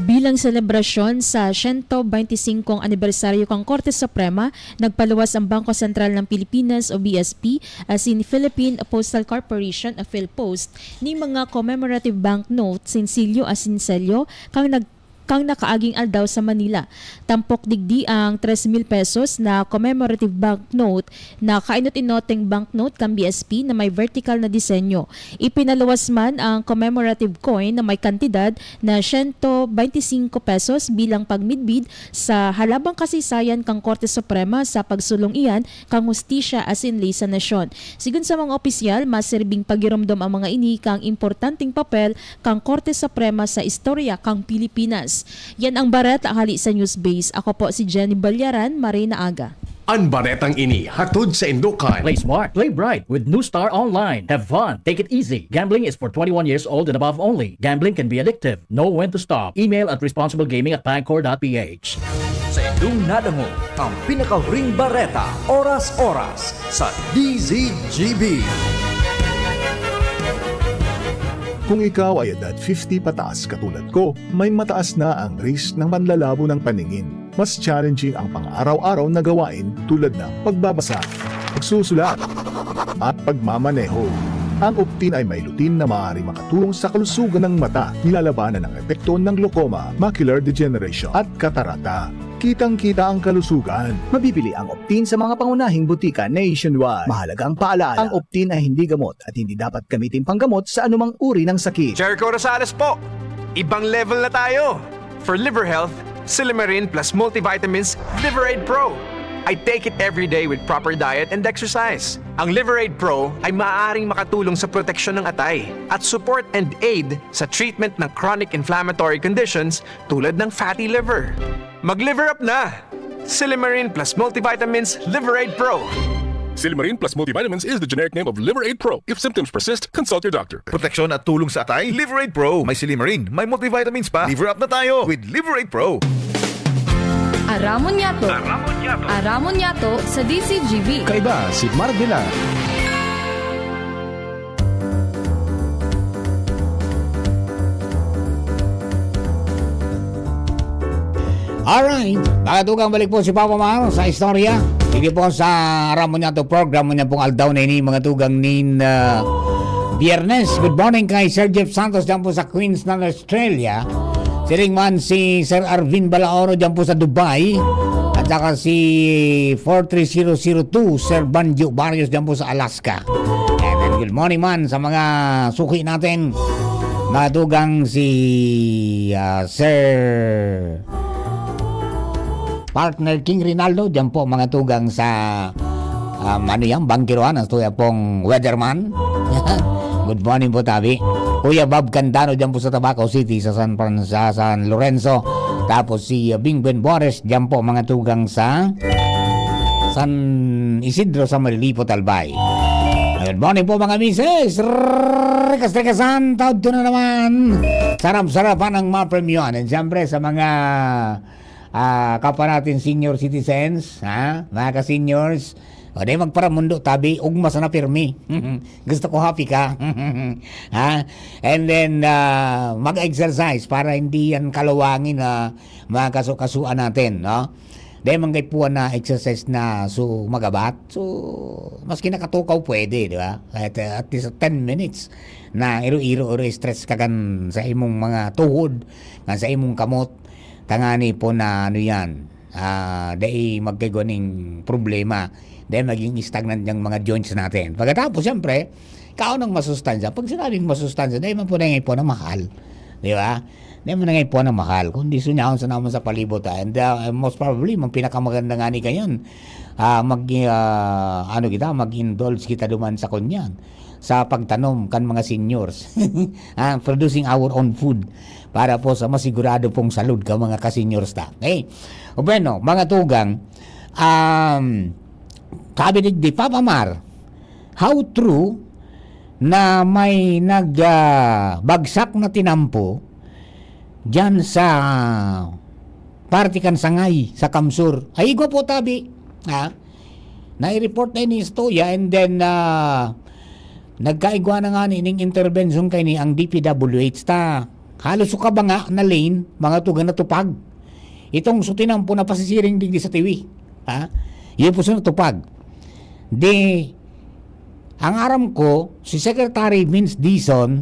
Bilang selebrasyon sa siyento beintisinko anibersaryo kan Korte Suprema, nagpaluwas ang Bangko Sentral ng Pilipinas o B S P asin Philippine Postal Corporation o PhilPost nin mga commemorative banknote, sinsilyo asin selyo kan nag-, kan nakaaging aldaw sa Manila. Tampok digdi ang tres mil pesos na commemorative banknote na kainot-inoteng banknote kan B S P na may vertical na disenyo. Ipinaluwas man ang commemorative coin na may kantidad na siyento beintisinko pesos bilang pagmidbid sa halabang kasaysayan kan Korte Suprema sa pagsulong iyan kan hustisya asin ley sa nasyon. Sigon sa mga opisyal, masirbing pagiromdom ang mga ini kan importanteng papel kan Korte Suprema sa istorya kan Pilipinas. Yan ang bareta hali sa News Base. Ako po si Jenny Ballaran, maray na aga. An baretang ini hatod saindo kan Play smart, play bright with New Star Online. Have fun, take it easy. Gambling is for twenty-one years old and above only. Gambling can be addictive. Know when to stop. Email at responsiblegaming at pagcor dot p h. Saindong nadangog ang pinakahuring bareta, oras-oras, sa D Z G B. Kung ikaw ay edad fifty pataas katulad ko, may mataas na ang risk ng panlalabo ng paningin. Mas challenging ang pang-araw-araw na gawain tulad ng pagbabasa, pagsusulat, at pagmamaneho. Ang Optin ay may lutein na maaaring makatulong sa kalusugan ng mata, nilalabanan ang epekto ng glaucoma, macular degeneration, at katarata. Kitang-kita ang kalusugan. Mabibili ang Optin sa mga pangunahing butika nationwide. Mahalagang paalala, ang Optin ay hindi gamot at hindi dapat gamitin panggamot sa anumang uri ng sakit. Jericho Rosales po! Ibang level na tayo! For liver health, Silymarin plus multivitamins, Liver Aid Pro. I take it every day with proper diet and exercise. Ang Liver Aid Pro ay maaaring makatulong sa proteksyon ng atay at support and aid sa treatment ng chronic inflammatory conditions tulad ng fatty liver. Mag-liver up na! Silymarin plus multivitamins, Liver Aid Pro. Silymarin plus multivitamins is the generic name of Liver Aid Pro. If symptoms persist, consult your doctor. Proteksyon at tulong sa atay, Liver Aid Pro. May silymarin, may multivitamins pa. Liver up na tayo with Liver Aid Pro. Aramon Yato. Aramon Yato. Aramon Yato sa D Z G B. Kaiba si Marvela. Alright, mga tugang, balik po si Papa Mar sa istorya. Sige po sa Aramon Yato program, ngunyan pong aldaw na ini, mga tugang, nin, ah, Biyernes. Good morning kay Sir Jeff Santos dyan po sa Queensland, Australia. Siring man si Sir Arvin Balaoro dyan po sa Dubai. At saka si four three zero zero two, Sir Banjo Barrios dyan po sa Alaska. And then good morning man sa mga suki natin. Mga tugang, si, ah, Sir partner King Rinaldo, diyan po mga tugang sa, um, ano yan, bangkiruan, ang tuya pong weatherman. Good morning po, tabi. Kuya Bob Candano, diyan po sa Tabaco City, sa San Fran-, sa San Lorenzo. Tapos si, uh, Bing Ben Boris, diyan po mga tugang sa San Isidro, sa Malilipo, Albay. Good morning po, mga misis. Rikas-rikasan, taod ko na naman. Sarap-sarapan ang mga premyo. And siyempre, sa mga, ah, kapwa natin senior citizens, ha? Mga ka-seniors, o di magparamundo, tabi, ugma sana pirmi. Gusto ko happy ka. Ha? And then, ah, mag-exercise para hindi yan kalawangin na mga kaso-kasuan natin, no? Dahil man kay puwan na exercise na so magabat, so maski nakatukaw pwede, di ba? Kahit, uh, at least ten minutes na iro-iro, iro-stretch ka kan sa imong mga tuhod, kan sa imong kamot, tangani po na ano yan, ah, dai magkagwa ning problema, dai maging stagnant yung mga joints natin. Pagkatapos, siyempre, kaon ng masustansya. Pag sinabing masustansya, dai man po na ngayon po na mahal. Di ba? Dai man na ngayon po na mahal. Kundi sunyaon sa naman sa palibot, ah. And, ah, most probably, mang pinakamaganda nga ni kayan, ah, mag, ah, ano kita, mag-indulge kita duman sa kunyan, sa pagtanom kan mga seniors. Ah, producing our own food para po sa masigurado pong salud ka mga ka-seniors ta. Okay? O bueno, mga tugang, um, sabi ni, di, Papa Mar, how true na may nag, ah, bagsak na tinampo diyan sa parte kan Sangay, sa Kamsur? Ay, igwa po, tabi. Ha? Nai-report na ini istorya, and then, ah, nagkaigwa na nga ni ining intervention kay ni ang D P W H ta. Halos sa kabanga na lane, mga tugang, natupag. Itong sutinampo na pasisiring digdi sa Tiwi. Ha? Yun po sa natupag. Di, ang aram ko, si Secretary Vince Dizon,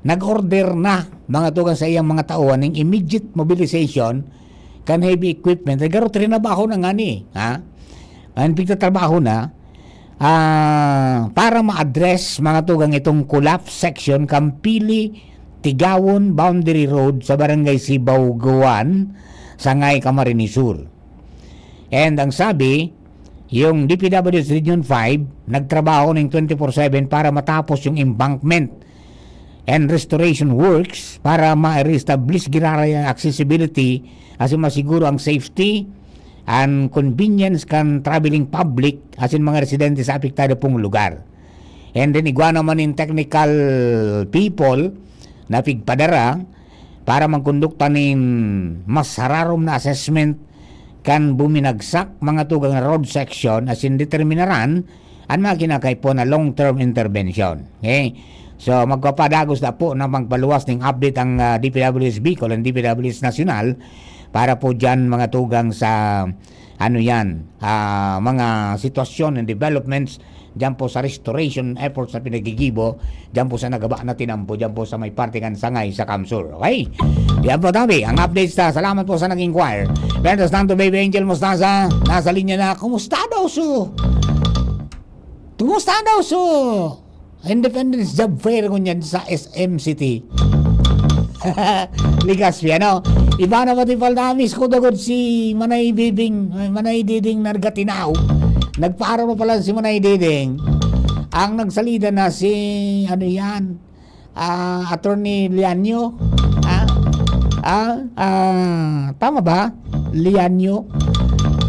nag-order na, mga tugang, sa iyang mga tauhan ng immediate mobilization kan heavy equipment. Ay, garo, trinabaho na nga ni, ha? Ang pigtatrabaho na, ah, para ma-address, mga tugang, itong collapse section kan Pili Tigawon Boundary Road sa Barangay Sibawguan, Sangay, Camarines Sur. And ang sabi, yung D P W H Region five, nagtrabaho ng twenty-four seven para matapos yung embankment and restoration works para ma-reestablish giraray ang accessibility asin masiguro ang safety and convenience kan traveling public asin mga residente sa apektado pong lugar. And then, igwa naman nin technical people na pigpadara para magkondukta nin mas hararom na assessment kan buminagsak, mga tugang, na road section, asin determinaran an mga kinakaipo na long-term intervention. Okay? So, magpapadagos na po na magpaluwas ning update ang, ah, D P W H Bicol and D P W H Nacional para po dyan, mga tugang, sa ano yan, ah, mga sitwasyon and developments dyan po sa restoration efforts na pinagigibo dyan po sa nagaba na tinampo dyan po sa may parte kan Sangay sa Kamsur. Okay? Yan po, tabi, ang update sa, salamat po sa nag-inquire. Mientras tanto, Baby Angel Mostaza, nasa linya na. Kumusta daw su? Kumusta daw su? Independence Job Fair ngunyan sa S M City. Legazpi, ano? Iba na pati paldamis ko dagod si Manay Diding, Manay Diding Nargatinaw. Nagpaaro pa pala si Manay Diding. Ang nagsalida na si, ano yan? Ah, Attorney Lianyo. Ah, ah, ah, tama ba? Lianyo.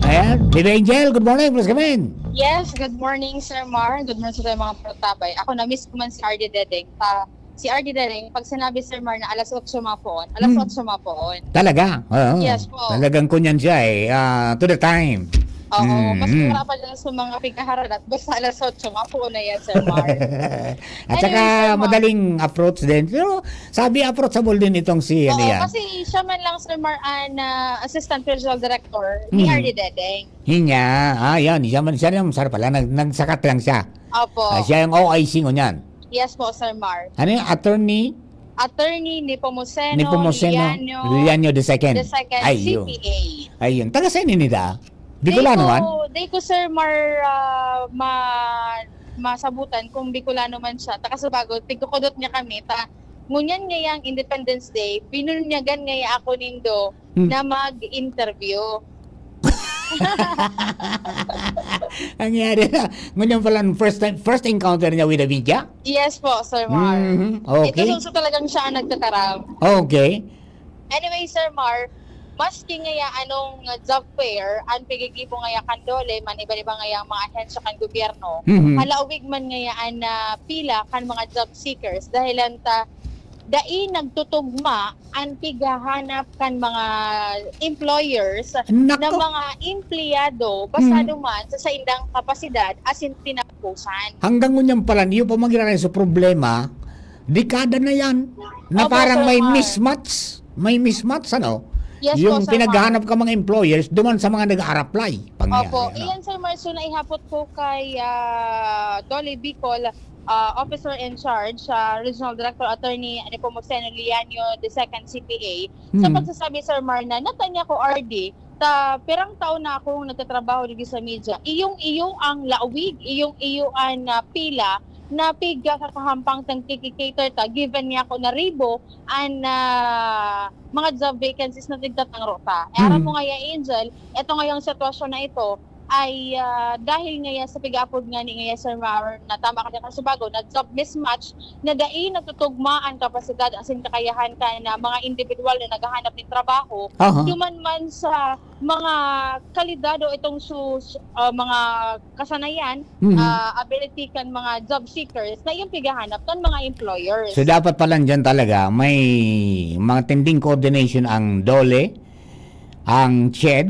Ayan. Baby Angel, good morning. Please come in. Yes, good morning, Sir Mar. Good morning sa mga protabay. Ako, na-miss ko man si R D Dedeng. Pa, si R D Dedeng, pag sinabi, Sir Mar, na alas otso mapoon, alas Hmm. otso mapoon. Talaga? Oo. Yes po. Talagang kunyan siya eh. Ah, to the time. Oo, Mm, mas mm. mura pa dyan sa mga pigaharan at basta alas otso, mapuon na yan, Sir Mar. At saka Anyway, Sir Mar. madaling approach din. Pero sabi, approachable din itong si, ano Oo, yan. kasi siya man lang, Sir Mar, an, ah, Assistant Regional Director ni Hmm. R D Dedeng. Yun nga. Ah, yan. Siya man, siya naman, sir, pala. Nag-, nagsakat lang siya. Opo. Ah, siya yung O I C ngunyan. Yes po, Sir Mar. Ano yung attorney? Attorney Nepomuceno Nepomuceno Liano Liano the second. the second, Ay, yun. C P A. Ayun. Taga saan ini da? Bicolano Di ko, man? di ko, Sir Mar, ah, ma-, masabutan kung Bicolano man siya. Taga Sabago, tigkukudot niya kami. Ta, ngunyan ngayang Independence Day, binunyagan ngaya ako nindo Hmm. na mag-interview. Nangyari na. Ngunyan pala ang first time, first encounter niya with the media? Yes po, Sir Mar. Mhm. Ito Okay. lang sa talagang siya ang nagtataram. Okay. Anyway, Sir Mar, maski ngaya anong job fair, ang pigigibo ngaya kan DOLE, man iba-iba ngaya ang mga ahensya kan gobyerno, Mhm. halaawig man ngaya an, ah, pila kan mga job seekers. Dahilan ta, dai nagtutugma an pighahanap kan mga employers Nako. na mga empleyado basado Mhm. man sa saindang kapasidad asin tinapusan. Hanggang ngunyan pala, niyo pa magiraray sa problema, dekada na yan, na Opo, parang Sir may Mar. mismatch. May mismatch, ano? Yes po, Yung Sir pinaghahanap Mar. ka mga employers, duman sa mga nag-a-apply. Pangyayari, Opo. ano? Iyan, Sir Mar, so naihapot ko kay, ah, DOLE Bicol, ah, Officer in Charge, ah, Regional Director Attorney Nepomuceno Lianio the second, C P A, sa Hmm. pagsasabi, Sir Mar, na natanya ko, R D, ta pirang taon na akong nagtatrabaho digdi sa media. Iyong-iyo ang laawig, iyong-iyo an, ah, pila na pigkakahampang tang kiki-cater ta, given niya ko na ribo an, ah, mga job vacancies na tigtatangro ta. Eh, aram Mm. mo ngaya, Angel, eto ngayong sitwasyon na ito ay, ah, dahil ngaya sa pig-aapod ngani ngaya, Sir Mar, na tama ka diyan, Kasubago, na job mismatch na dai natutugma an kapasidad asin kakayahan kan mga indibidwal na naghahanap nin trabaho, Aha. duman man sa mga kalidad o itong su-, su-, ah, mga kasanayan, Mhm. ah, ability kan mga job seekers na iyong pighahanap kan mga employers. So, dapat pala diyan talaga may matinding coordination ang DOLE, ang CHED,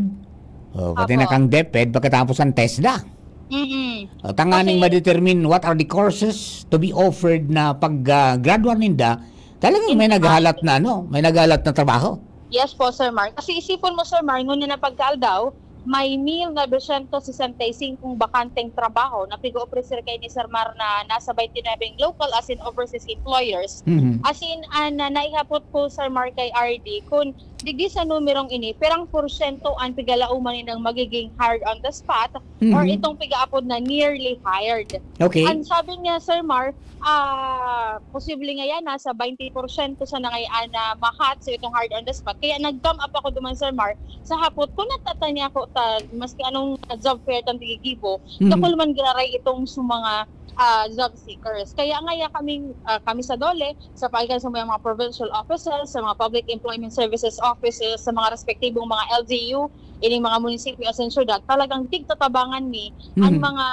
o, pati na Apo. kang DepEd, pagkatapos ang TESDA. Mm-mm. O, tanganing Kasi ma-determine what are the courses to be offered na pag, ah, graduar ninda, talagang may Hindi naghahalat na, ano, may naghahalat na trabaho. Yes po, Sir Mar. Kasi isipon mo, Sir Mar, ngunyan na pagkaaldaw, may mil novecientos sesenta y cinco bakanteng trabaho na pig-oofrecer kay ni Sir Mar na nasa twenty-nine local as in overseas employers. Mhm. As in, ah, na naihapot po, Sir Mar, kay R D, kung digdi sa numerong ini, pirang porsyento ang pigalauman nindang magiging hired on the spot or Mhm. itong pigaapod na nearly hired. Okay. Ang sabi niya, Sir Mar, ah, posible ngaya nasa twenty porsyento sana ngaya na mahat sa itong hired on the spot. Kaya nag-come up ako duman, Sir Mar, sa hapot ko, natatanya ko ta, maski anong job fair tang tigigibo, Mhm. dakul man giraray itong sa mga, ah, job seekers. Kaya ngaya kaming, ah, kami sa DOLE, sa pagitan sa mga, mga provincial offices, sa mga public employment services offices, sa mga respektibong mga L G U, ining mga munisipyo asin syudad, talagang tigtatabangan mi an Mhm. mga,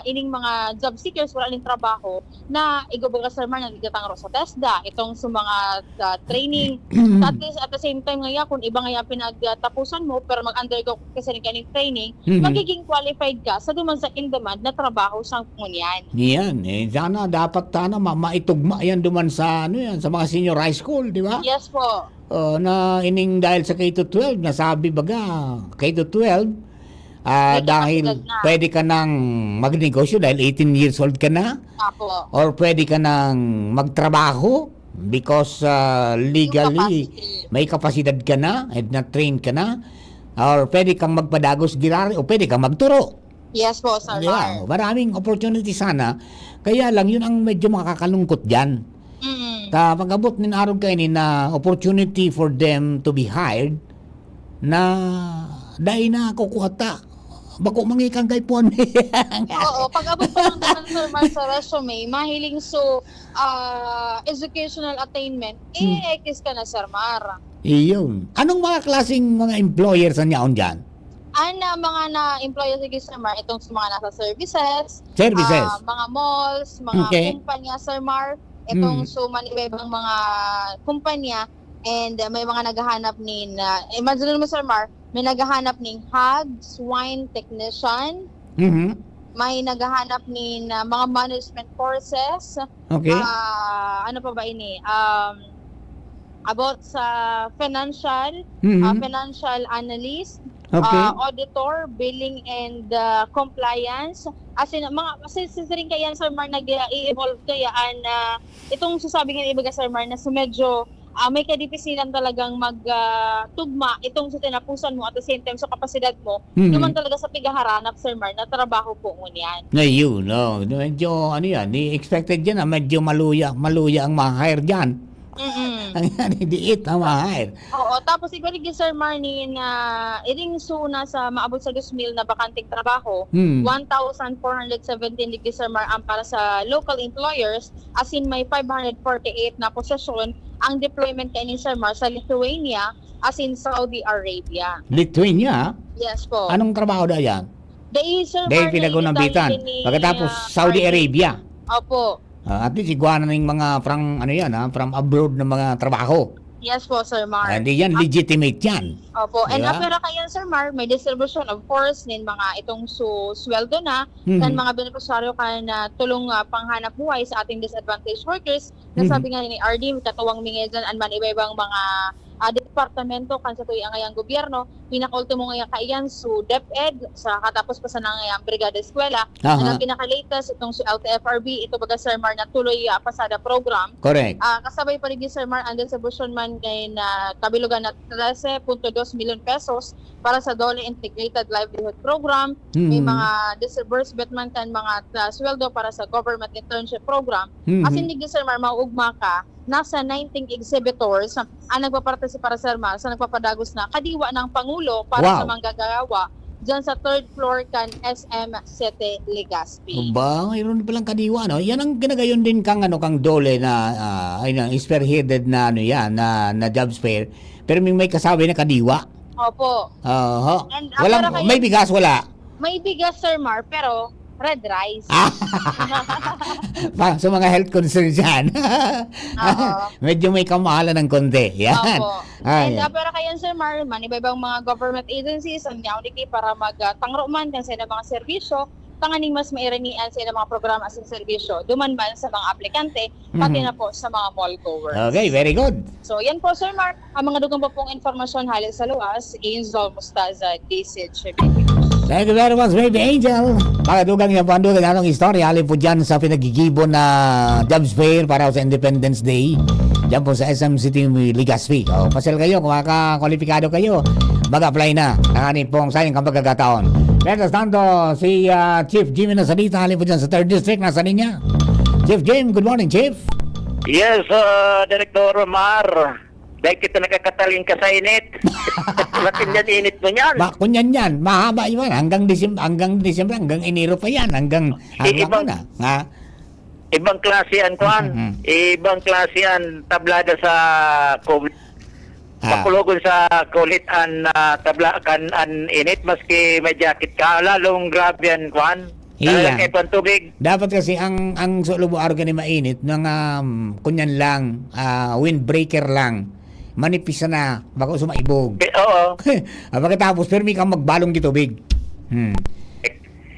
ining mga job seekers wala ning trabaho na igwa baga, Sir Mar, na tigtatangro sa TESDA, itong sa mga, ah, training. At least, at the same time ngaya, kung iba ngaya pinagtapusan mo, pero mag-undergo ka sa kaning training, Mhm. magiging qualified ka sa duman sa in-demand na trabaho sa ngunyan. Yan, eh, sana dapat, sana ma-, maitugma yan duman sa, ano yan, sa mga senior high school, di ba? Yes po. Oh, na ining dahil sa K to twelve, nasabi baga, K to twelve, ah, May dahil kapasidad na. pwede ka nang magnegosyo dahil eighteen years old ka na, Apo. or pwede ka nang magtrabaho because, ah, Yung legally, capacity. may kapasidad ka na and na-train ka na, or pwede kang magpadagos giraray, o pwede kang magturo. Yes po, Sir Di ba? Mar. Maraming opportunity sana. Kaya lang, yun ang medyo makakalungkot dyan. Mm. Ta, pag-abot nin arog kaini na opportunity for them to be hired, na dai na kukuha ta. Bako mangikang kay puan. Oo, pag-abot pa lang naman, Sir Mar, sa resume, mahiling so, ah, educational attainment, Hmm. eh, X ka na, Sir Mar. Iyon. Anong mga klaseng mga employers ang yaon dyan? Ang, ah, mga na-employ, sige, Sir Mar, itong sa mga nasa services, Services. ah, mga malls, mga Okay. kumpanya, Sir Mar, itong Mm. so, man iba-ibang mga kumpanya, and, ah, may mga naghahanap nin, ah, imagine mo, Sir Mar, may naghahanap ning hog, swine technician, Mhm. may naghahanap nin, ah, mga management courses, Okay. ah, ano pa ba ini? Um, about sa financial, Mhm. ah, financial analyst, Okay. ah, auditor, billing and, ah, compliance. As in, mga, kasi, kasi rin kaya, Sir Mar, nag-i-evolve kaya an, ah, itong sasabi nga iba, Sir Mar, na so medyo, ah, may kadipisilan talagang mag, ah, tugma itong sa tinapusan mo at the same time sa kapasidad mo, Mhm. duman talaga sa pighaharanap, Sir Mar, na trabaho po ngunyan. Ngayon, oh, medyo, ano yan, ni-expected yan, ah, medyo maluya, maluya ang ma-hire dyan. Mm-mm. Ang yan, diit ang ma-hire. Oo, tapos igwa digdi, Sir Mar, nin, ah, iring suna sa maabot sa dos mil na bakanteng trabaho, Hmm. one thousand four hundred seventeen digdi, Sir Mar, ang para sa local employers, asin may five hundred forty-eight na posisyon ang deployment kaini, Sir Mar, sa Lithuania asin Saudi Arabia. Lithuania? Yes po. Anong trabaho da yan? Dai, Sir Dai Mar, na pinagunambitan. Pagkatapos, ah, Saudi Arabia. Opo. Ah, at least, igwa na ning mga from, ano yan, ah, from abroad na mga trabaho. Yes po, Sir Mar. Ah, di yan, Ah, legitimate yan. Opo. And Di ba? After kayan, Sir Mar, may distribution, of course, nin mga itong su-, sweldo na, Mhm. kan mga benepisyaryo kan, ah, tulong, ah, panghanap buhay sa ating disadvantaged workers. Na Mhm. sabi nga ni R D, katuwang mi ngayon dyan, an man iba-ibang mga, ah, departamento kan sa tuyang ngayang gobyerno, pinakaultimo ngaya kaiyan su DepEd, sa katapos pa sana ngayang Brigada Eskwela, Aha. na pinaka-latest itong su L T F R B, ito baga, Sir Mar, na Tuloy, ah, Pasada program. Correct. Ah, kasabay pa rin, Sir Mar, ang distribution man ngayon na kabilugan na trese punto dos milyon pesos para sa DOLE Integrated Livelihood Program. May Mhm. mga disbursement man kan mga, ah, sweldo para sa government internship program. Mhm. Asin digdi, Sir Mar, mauugma ka, nasa nineteen exhibitors ang nagpapartisipar, Sir Mar, sa nagpapadagos na Kadiwa ng Pangulo para sa Wow. manggagawa dyan sa third floor kan S M City Legazpi. Aba, mayroon palang kadiwa, no? Yan ang kinagayon din kang, ano, kang DOLE na, ah, ay, na spearheaded na, ano yan, na, na jobs fair. Pero may, may kasabi na kadiwa. Opo. Oho. And, ah, Walang, para kayo may bigas, wala? May bigas, Sir Mar, pero red rice. Ah, pa, sa mga health concerns yan. Oo. Medyo may kamahalan ng konti. Yan. Opo. Ay. And, ah, para kayan, Sir Mar, man, iba-ibang mga government agencies, ang yaon digdi para mag, ah, tangro man kan sa ilang mga serbisyo, tanganing mas mairanian sa ilang mga programa asin serbisyo, duman man sa mga aplikante, pati Mhm. na po sa mga mall goers. Okay, very good. So, yan po, Sir Mar, ang mga dugang pa pong impormasyon hale sa luwas, Angel Mostaza, D Z H P News. Thank you very much, Baby Angel. Mga dugang yan po, ang dugang anong istorya, hale po dyan sa pinagigibo na jobs fair para sa Independence Day. Dyan po sa S M City Legazpi. O, pasyal kayo, kung makakwalipikado kayo, mag-apply na. Ang aning pong sayang kang pagkakataon. Mientras tanto, si, ah, Chief Jimmy Nasalita, hale po dyan sa third District, nasa linya. Chief Jim, good morning, Chief. Yes, ah, Director Mar. Dahil kita nakakataling ka sa init. Matinding init mo niyan. Ba, kunyan yan. Mahaba yun. Hanggang Decem-, hanggang December, hanggang Enero pa yan. Hanggang, I-, hanggang ibang, ano, ha? Ibang klase ang kwan. Mhm. Ibang klase ang tablada sa COVID. Ah. Makulogon sa kulit an, ah, tabla-, kan an init, maski may jacket ka. Lalong grabe an kwan. Iya. Talagang kaipuhan tubig. Dapat kasi ang, ang sulubo arog ni mainit, mga, um, kunyan lang, ah, windbreaker lang. Manipis na, bako sumaibog. Eh, oo. Ah, pagkatapos, pirmi kang magbalong di tubig. Hmm.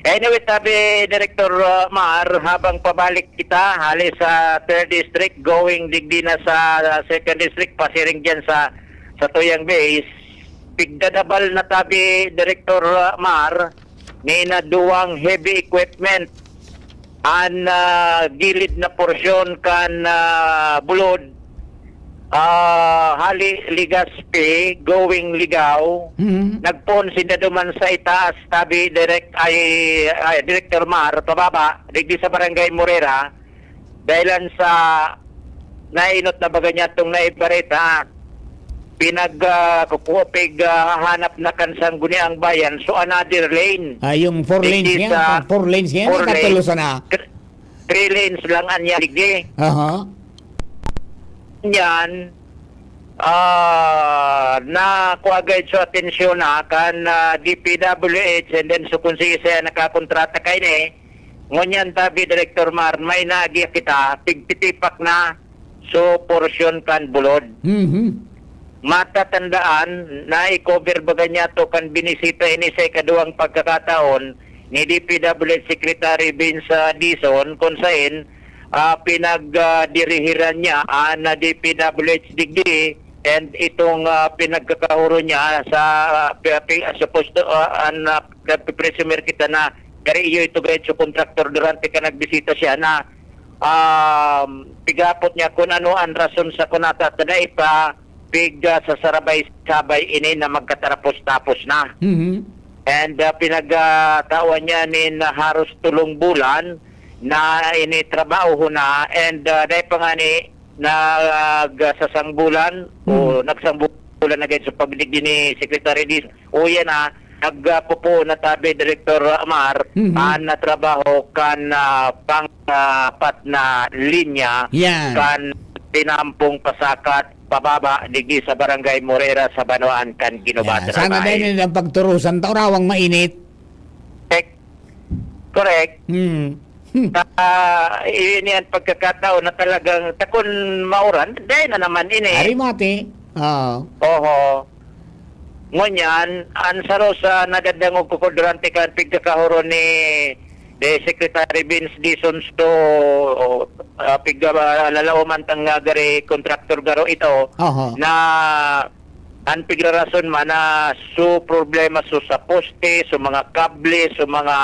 Anyway, sabi Director, uh, Mar, habang pabalik kita, hali sa third district, going digdi na sa second district, pasiring dyan sa, sa Tuyang Base, pigdadabal na tabi, Director, uh, Mar, ni na duwang heavy equipment an, ah, gilid na porsyon kan, ah, Bulod, ah, hali Legazpi, going Ligao. Mhm. Nagpoon sinda duman sa itaas, tabi direct ay, ay, Director Mar, pababa, digdi sa Barangay Morera, dahilan sa nainot na baga niya itong naibareta. Pinag, ah, kukuha, pig, ah, hahanap na kan Sangguniang Bayan. So, another lane. Ah, yung four lanes Digdi niya, sa four lanes niya, four lane. Nakatulo sana. Thr-, three lanes lang an yan, digdi. Aha. Yan, ah, nakuha agad sa atensyon na kan, ah, D P W H, and then so kung sige siya nakakontrata kaini, ngunyan tabi, Director Mar, may naagi kita, pigtitipak na, so porsyon kan Bulod. Mhm. Matatandaan na i-cover baga niya to kan binisita ini sa ikaduwang pagkakataon ni D P W H Secretary Vince, ah, Dizon, kung sain, ah, pinag, ah, dirihiran niya an, ah, D P W H digdi and itong, ah, pinagkakahuro niya sa, ah, pi-, pi-, supposed to, ah, an, ah, nagpipresumer kita na gari iyo ito gayud sa kontraktor durante ka nagbisita siya na, um, pigapot niya kung ano ang rason sa kunata ta dai pa pig, ah, sa sarabay-sabay ini na magkatarapos-tapos na. Mhm. And, ah, pinag, ah, tawan niya nin haros tulong bulan na ini trabaho na, and, ah, dai pa nga ni nagsasangbulan o Mhm. nagsangbulan na gayud sa pagdigdi ni Secretary Dizon. O yan na, nagpupuon na tabi, Director Amar, Mhm. an, ah, trabaho kan, ah, pang, ah, apat na linya Yan. kan Tinampong Pasakat pababa digdi sa Barangay Morera sa banwaan kan Guinobatan. Yan. Sana Albay. Dahil ang pagturusan, taurawang mainit. Correct. Correct. Hmm. Hmm. Ah, iyan yan pagkakataon na talagang takon mauran, dai na naman ini. Ari mati. Oo. Oho. Ngunyan, an saro sa nadadangog ko, ko durante kan pigkakahuro ni, ni Secretary Vince Dizon to, ah, pig-, ah, lalaoman tang, ah, gari kontraktor garo ito, Oho. na an pigrarason man na su problema su sa poste, su mga kable, su mga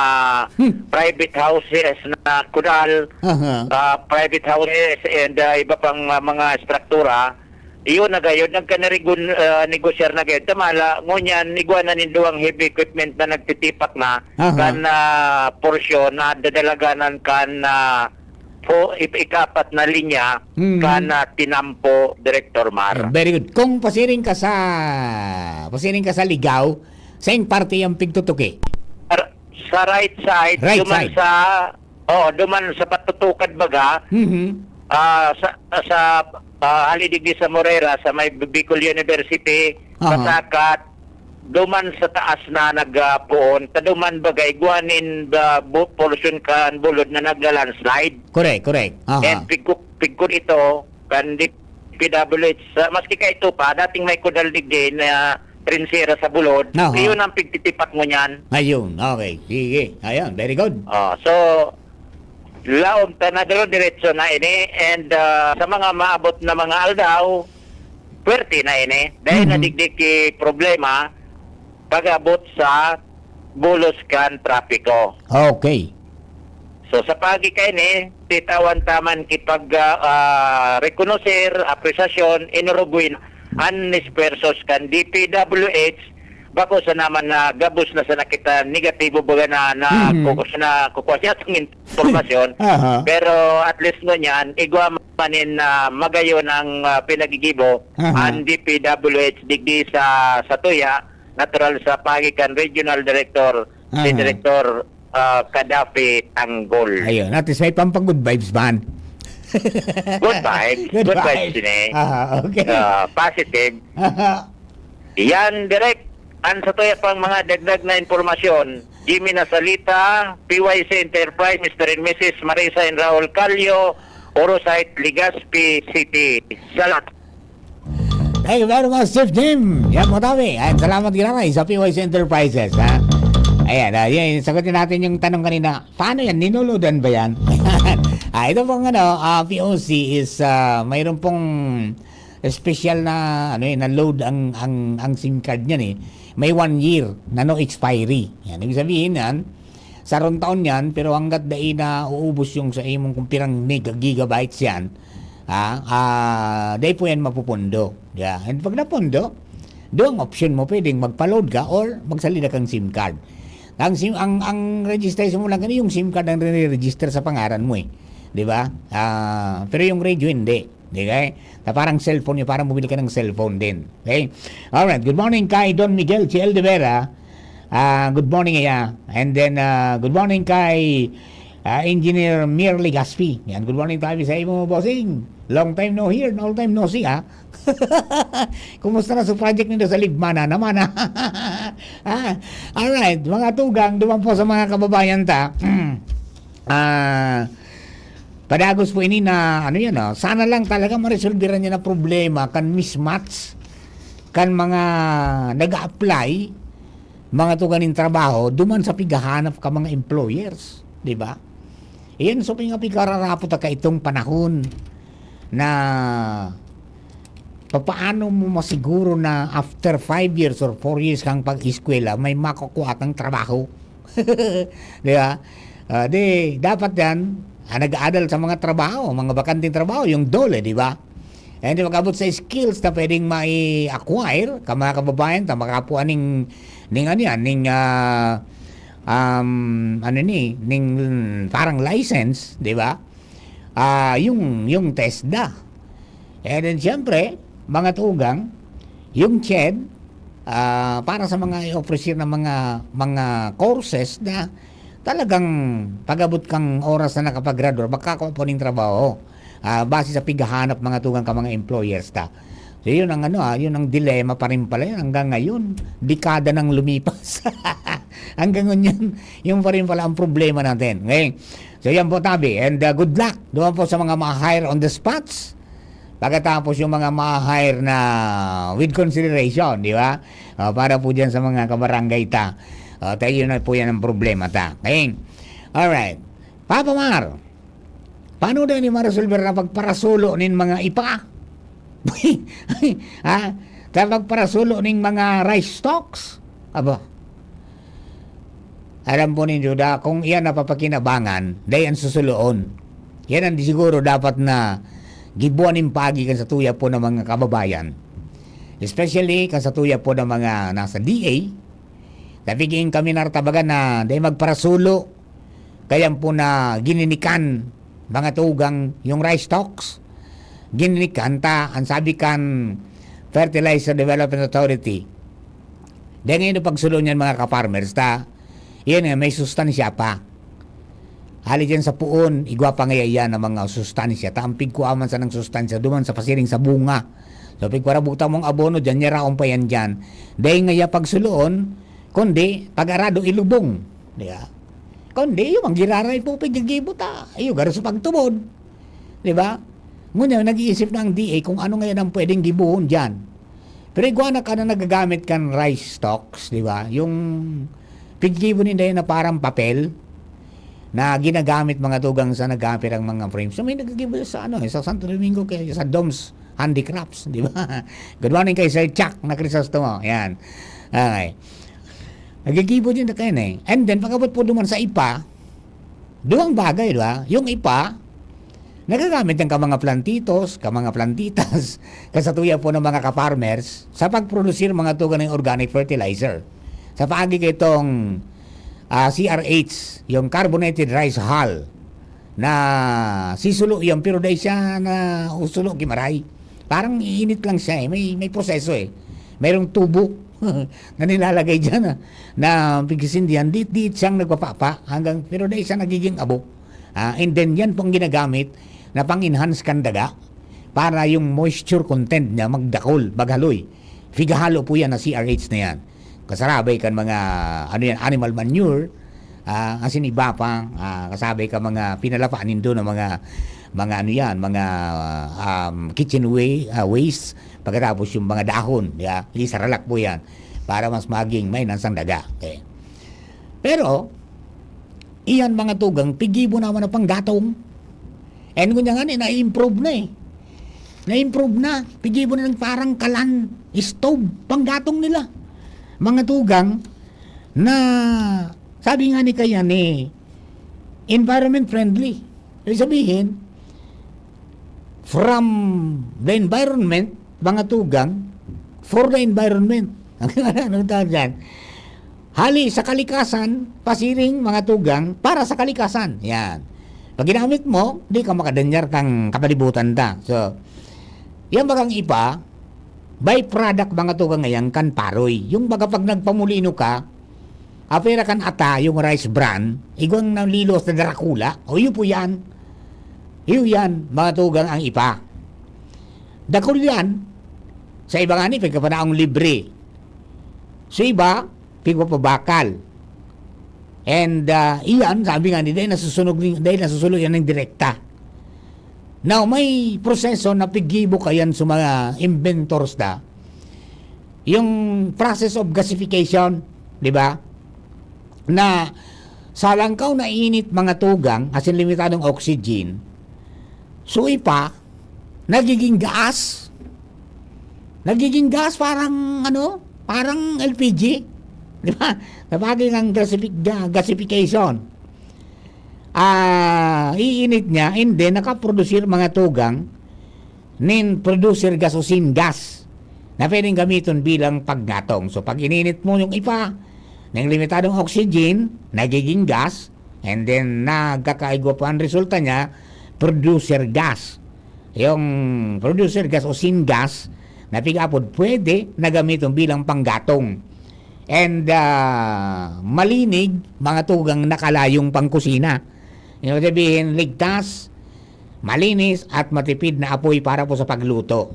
Hmm. private houses na kudal, Aha. ah, private houses and, ah, iba pang, ah, mga estruktura, iyon na gayud, nagkanarigon-, ah, negosyar na gayud. Tama la, ngunyan, igwa na nin duwang heavy equipment na nagtitipak na Aha. kan, ah, porsyon na dadalaganan kan, ah, po, ik-, ikapat na linya Mhm. kan, ah, Tinampo, Director Mar. Ah, very good. Kung pasiring ka sa, pasiring ka sa Ligao, saing parte yang pigtutuki? Ar-, sa right side, Right duman side. sa, oo, duman sa patutukad baga, Mhm. ah, sa, sa, ah, hali digdi sa Morera, sa may Bicol University, Aha. Pasakat, duman sa taas na nagpoon, ta duman baga igwa nin, ah, bu-, porsyon kan bulod na nagla-landslide. Correct, correct. Aha. And pigko-, pigkod ito, kan D P W H, sa, maski kaito pa, dating may kudal digdi na trinsera sa bulod, Aha. iyon ang pigtitipak ngunyan. Ayun, okay. Sige. Ayun, very good. Oh, so, laom ta na, diretso na ini. And, ah, sa mga maabot na mga aldaw, puwerte na ini. Dahil Mhm. nadigdi ki problema, pag-abot sa bulos kan trapiko. Okay. So, sa paagi kaini, titawan ta man ki pag, ah, ah, rekonoser, apresasyon, inorogwin an esfuerzos kan D P W H, bako sana man na gabos na sana kita negatibo baga na, na Mhm. kukus-, na kukuha siya itong impormasyon. Aha. Pero at least ngunyan, igwa man nin, ah, magayon ang, ah, pinagigibo, Aha. an D P W H digdi sa, sa Tuya, natural sa paagi kan Regional Director, si Aha. Director, ah, Kadafi Tanggol. Ayun, at least may pampag-good vibes man. Good vibes. Good Good vibes, vibes. Sine. Aha, okay. Ah, positive. Aha. Yan, Direk. An sa tuya pang mga dagdag na impormasyon, Jimmy Nasalita, P Y C Enterprise, Mister and Missus Marisa and Raul Calio, Orosite, Legazpi City. Salamat. Thank you very much, Chief Jim. Yan po, tabi. Ayan, salamat, Giraray, sa P Y C Enterprises, ha? Ayan, ah, yun, sagutin natin yung tanong kanina. Paano yan? Ninuloadan ba yan? Ah, ito pong, ano, ah, P O C is, ah, mayroon pong special na, ano, eh, na load ang, ang, ang SIM card niyan, eh. May one year na no expiry. Yan, ibig sabihin yan, sarong taon yan, pero hanggat dai na uubos yung sa imong kung pirang mega, gigabytes yan, ah, ah, dai po yan mapupundo. Yeah. And pag napundo, doon ang option mo, pwedeng magpa-load ka or magsalida kang SIM card. Ang SIM, ang, ang register mo lang, kasi yung SIM card ang nire-register sa pangaran mo, eh. Di ba? Ah, pero yung radio, hindi. Di ba? Na parang cellphone yun, parang bumili ka ng cellphone din. Okay? Alright. Good morning kay Don Miguel Chiel de Vera. Ah, good morning, iya. And then, ah, good morning kay, ah, Engineer Mir Legaspi. Yan, good morning tayo sa imo, bossing. Long time no hear, long time no see, ah. Kumusta na sa project nito sa Libmana naman, ah? Ah, alright, mga tugang, duman po sa mga kababayan ta. Ah, padagos po ini na, ano yan, ah, sana lang talaga maresolbiran niya na problema kan mismatch kan mga nag-a-apply, mga tugang nin trabaho, duman sa pighahanap ka mga employers, di ba? Iyan so pinga pikararapo ta kaitong panahon na papaano mo masiguro na after five years or four years kang pag-eskwela, may makukuha kang trabaho? Di ba? Ah, di, dapat yan, ah, nag-aadal sa mga trabaho, mga bakanteng trabaho, yung dole, di ba? And pag-abot sa skills na pwedeng mai-acquire, ka mga kababayan, ta makapuan ning, ning ano yan, ning, ah, um, ano ni, ning parang license, di ba? Ah, yung, yung TESDA. And then, siyempre, mga tugang, yung CHED, ah, para sa mga i-offer na mga, mga courses na talagang pag-abot kang oras na nakapag-graduate, makakakuha po ning trabaho. Ah, base sa pighahanap mga tugang ka mga employers ta. So, yun ang ano, ah, yun ang dilemma pa rin pala yun hanggang ngayon. Dekada nang lumipas. Hanggang ngayon, yun pa rin pala ang problema natin. Okay? So, yan po, tabi. And, ah, good luck doon po sa mga ma-hire on the spots. Pagkatapos yung mga ma-hire na with consideration, di ba? Ah, para po dyan sa mga kabarangay ta. Ah, tayo na po yan ang problema ta. Okay? Alright. Papa Mar, paano daw ni maresolver na pagparasulo nin mga ipa? Ha? Sa pagparasulo ning mga rice stalks? Aba, alam po ninyo, da, kung iyan napapakinabangan, dai ang susuloon. Yan ang di siguro dapat na gibuan nin pagi kan sa tuya po ng mga kababayan. Especially kan sa tuya po ng mga nasa D A. Sabi kami nartabagan na dai magparasulo. Kaya po na gininikan, mga tugang, yung rice stalks. Gininikan ta, ang sabi kan Fertilizer Development Authority. Dai ngayon pagsulo niyan, mga ka-farmers, ta. Yan eh, may sustansya pa. Hali dyan sa puon, igwa pa ngaya yan ang mga sustansya. Ta, ang pigkuha man sa ng sustansya, duman sa pasiring sa bunga. So, pigkwarabutang mong abono, dyan niya raon pa yan dyan. Dai ngaya pagsuloon, kundi pag-arado ilubong. Di ba? Kundi yung manggiraray po, piggigibo ta. Iyo, garo sa pagtubod. Di ba? Ngunyan, nag-iisip na ang D A kung ano ngayon ang pwedeng gibohon dyan. Pero igwa na ka na nagagamit kan rice stalks, di ba? Yung piggibo ninda yun na parang papel na ginagamit mga tugang sa nagapirang mga frames. So, may naggigibo sa ano, eh, sa Santo Domingo, kaya sa Dom's Handicrafts, di ba? Good morning kay Sir Chuck na Crisostomo. Yan. Okay. Nagigibo din na kayo na eh. And then, pag-abot po duman sa ipa, duwang bagay, di ba? Yung ipa, nagagamit ng ka mga plantitos, ka mga plantitas, kasatuya po ng mga ka-farmers sa pagprodusir mga tugang ng organic fertilizer. Sa paagi kay itong, ah, C R H, yung carbonated rice hull, na sisulo yan, pero dai siya na usulo gimaray. Parang iinit lang siya eh. May, may proseso eh. Mayroong tubo na nilalagay dyan, ah, na pigsisindihan. Diit-diit siyang nagpapapa hanggang, pero dai siya nagiging abo. Ah, and then yan pong ginagamit na pang-enhance kan daga para yung moisture content niya magdakol, maghaloy. Pigahalo po yan na C R H na yan. Kasarabay kan mga, ano yan, animal manure, ah, asin iba pa, ah, kasabay kan mga pinalapa nindo na mga, mga ano yan, mga, um, kitchen wa-, ah, waste, pagkatapos yung mga dahon, di ba? Isaralak po yan para mas maging may nansang daga. Okay. Pero, iyan mga tugang, pigibo naman ang panggatong. And ngunyan nga ni, na-improve na eh. Na-improve na. Pigibo na ng parang kalan, stove, panggatong nila. Mga tugang na, sabi nga ni kaya ni, environment friendly. Ibig sabihin, from the environment, mga tugang, for the environment. Anong tawag dyan? Hali sa kalikasan, pasiring, mga tugang, para sa kalikasan. Yan. Pag ginamit mo, di ka makadanyar kang kapalibutan ta. So, yan bagang ipa, byproduct, mga tugang, ngayon kan paroy. Yung baga pag nagpamulino ka, apera kan ata, yung rice bran, igwang nalilos na Dracula, o yun po yan. Yun yan, mga tugang, ang ipa. Dakul yan. Sa iba nga ni, pagkapanaong libre. Sa iba, pigpapabakal. And, ah, iyan, sabi nga ni, dahil nasusunog ni, dahil nasusunog yan ng direkta. Now, may proseso na pigibo kayan sa mga inventors na, yung process of gasification, di ba? Na sa langkaw na init, mga tugang, asin limitadong oxygen, so ipa, nagiging gas. Nagiging gas, parang, ano, parang L P G. Di ba? Tawagin ang gasifi-, ga-, gasification. Ah, iinit niya, and then, nakaproduce mga tugang nin producer gas o syngas na pwedeng gamiton bilang paggatong. So, pag ininit mo yung ipa, ng limitadong oxygen, nagiging gas, and then nagkakaigwa pa ang resulta niya, producer gas. yung producer gas o syngas na pig-apod, pwede na gamiton bilang panggatong. And, ah, malinig, mga tugang nakalayong pangkusina. Ibig sabihin, ligtas, malinis, at matipid na apoy para po sa pagluto.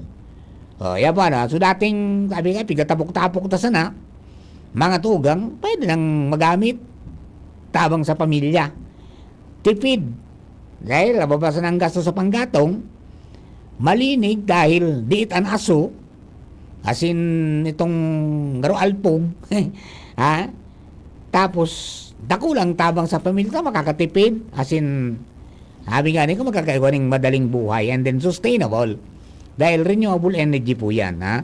Oh, yan po, ano? So, dating, sabi nga, pigatapok-tapok ta sana, mga tugang, pwede nang magamit tabang sa pamilya. Tipid. Dahil nababasan ang gasto sa panggatong, malinig dahil diit an aso, asin itong garo alpog, ha? Tapos, dakulang tabang sa pamilya, makakatipid, asin, sabi nga ni ko, makakaigwa ning madaling buhay and then sustainable. Dahil renewable energy po yan, ha?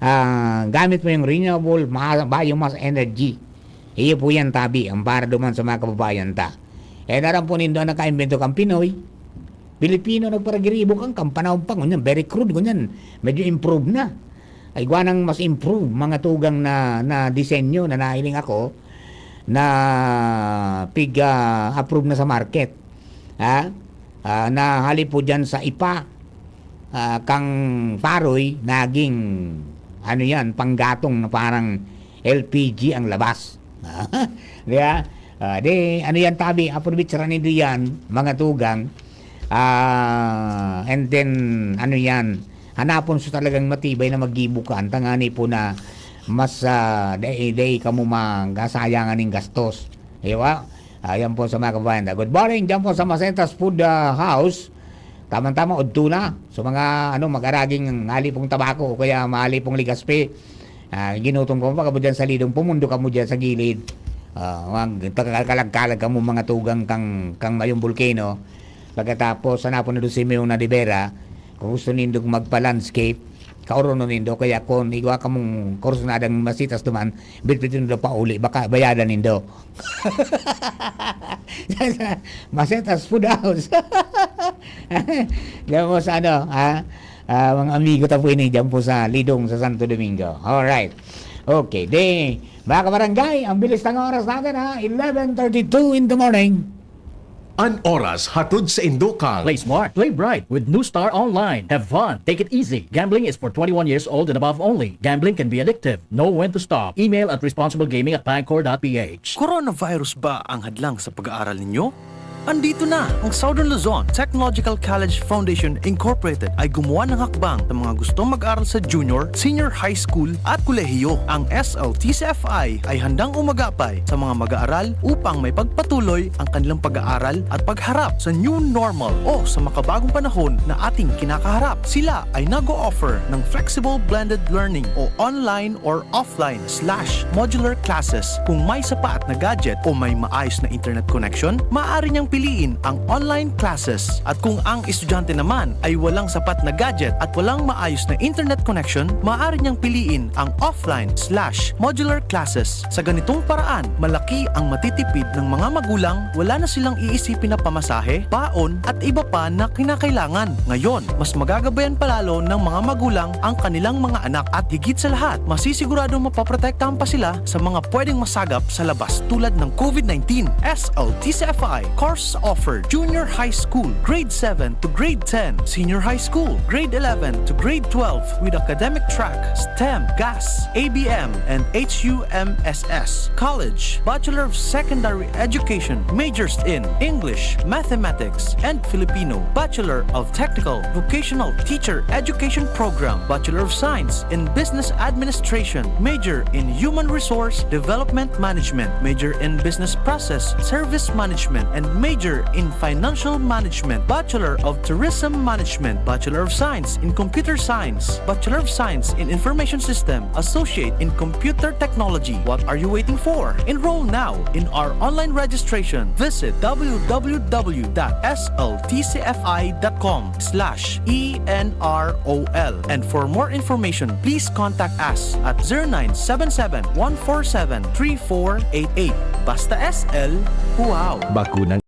Ah, gamit mo yung renewable ma-, biomass energy. Iyo po yan, tabi, ang para duman sa mga kababayan ta. Eh, naran po nindo ang nakaimbento kang Pinoy. Pilipino nagparagiribo kan, kan panahon pa, ngunyan, very crude, ngunyan, medyo improve na. Ay, igwa nang mas improve, mga tugang na, na disenyo na nahiling ako na pig, ah, approve na sa market. Ha? Ah, na halip po dyan sa ipa, ah, kang Paroy, naging, ano yan, panggatong na parang L P G ang labas. Di ba? Ah, di, ano yan, tabi, aprovechar nindo yan, mga tugang. Ah, and then, ano yan, hanapon sa talagang matibay na maggibo ka, tangani po na mas, ah, dai, dai kamo magasayangan ning gastos. Di ba? Ayan po sa mga kababayan. Good morning, dyan po sa Masetas Food, ah, House. Tamang-tama, udto na. So, mga, ano, mag-araging hali pong tabako o kaya mahali pong ligaspi. Ah, ginutom kamo, pagkabo dyan sa lidong, pumundo kamo dyan sa gilid. Ah, mag-, kalag-kalag kamo mga tugang kang, kang mayong bulkeno. Pagkatapos, sana po na doon si Mayong Nadibera, kung gusto nindong magpa-landscape, kauronon nindo. Kaya kung igwa kamong kursunadang masitas duman, bitbitin nindo pauli, baka bayadan nindo. Masetas Food House. Diyan po sa ano, ha? Ah, mga amigo ta po ini, diyan po sa Lidong, sa Santo Domingo. Alright. Okay, di, mga kabarangay, ang bilis ng oras natin, ha? Eleven thirty-two in the morning. An oras hatod sa Indokang. Play smart, play bright with New Star Online. Have fun, take it easy. Gambling is for twenty-one years old and above only. Gambling can be addictive. Know when to stop. Email at responsiblegaming at pagcor dot p h. Coronavirus ba ang hadlang sa pag-aaral ninyo? Andito na! Ang Southern Luzon Technological College Foundation Incorporated ay gumawa ng hakbang sa mga gustong mag-aral sa junior, senior high school at kolehiyo. Ang S L T C F I ay handang umagapay sa mga mag-aaral upang maipagpatuloy ang kanilang pag-aaral at pagharap sa new normal o sa makabagong panahon na ating kinakaharap. Sila ay nag-o-offer ng flexible blended learning o online or offline slash modular classes. Kung may sapat na gadget o may maayos na internet connection, maaari niyang piliin ang online classes. At kung ang estudyante naman ay walang sapat na gadget at walang maayos na internet connection, maaari niyang piliin ang offline slash modular classes. Sa ganitong paraan, malaki ang matitipid ng mga magulang, wala na silang iisipin na pamasahe, baon, at iba pa na kinakailangan. Ngayon, mas magagabayan pa lalo ng mga magulang ang kanilang mga anak at higit sa lahat, masisiguradong mapoprotektahan pa sila sa mga pwedeng masagap sa labas tulad ng COVID nineteen. S L T C F I course offer: Junior High School, Grade seven to Grade ten, Senior High School, Grade eleven to Grade twelve, with academic track, STEM, GAS, A B M, and H U M S S. College, Bachelor of Secondary Education, majors in English, Mathematics, and Filipino, Bachelor of Technical, Vocational Teacher Education Program, Bachelor of Science in Business Administration, major in Human Resource Development Management, major in Business Process Service Management, and major in Financial Management, Bachelor of Tourism Management, Bachelor of Science in Computer Science, Bachelor of Science in Information System, Associate in Computer Technology. What are you waiting for? Enroll now in our online registration. Visit w w w dot s l t c f i dot com slash e n r o l. And for more information, please contact us at zero nine seven seven, one four seven, three four eight eight. Basta S L, wow! Bakunang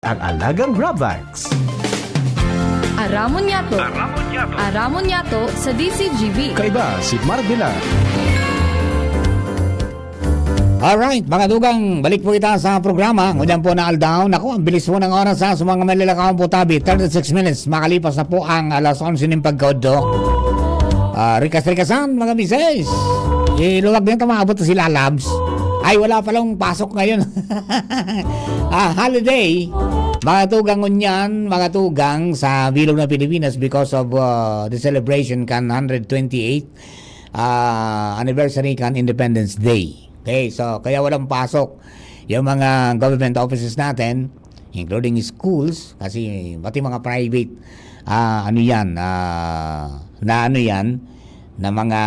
Ang alagang Rabvax. Aramon niyato. Aramon niyato. Aramon niyato sa D C G B. Kaiba si Marvela. Alright, mga tugang, balik po kita sa programa. Ngunyan po na aldaw. Naku, ang bilis po ng oras, ha, sa mga malalakaw po tabi. Thirty-six minutes, makalipas na po ang alas onse ng pagkaudto. Ah, rikas-rikasan, mga misis. Iluwag din ito, maabot na sila, Labs. Ay, wala palang pasok ngayon. Ah, holiday. Mga tugang ngunyan, mga tugang sa bilog na Pilipinas because of, ah, the celebration kan hundred twenty-eight, ah, anniversary kan Independence Day. Okay, so kaya walang pasok yung mga government offices natin, including schools, kasi pati mga private, ah, ano yan, ah, na ano yan, na mga,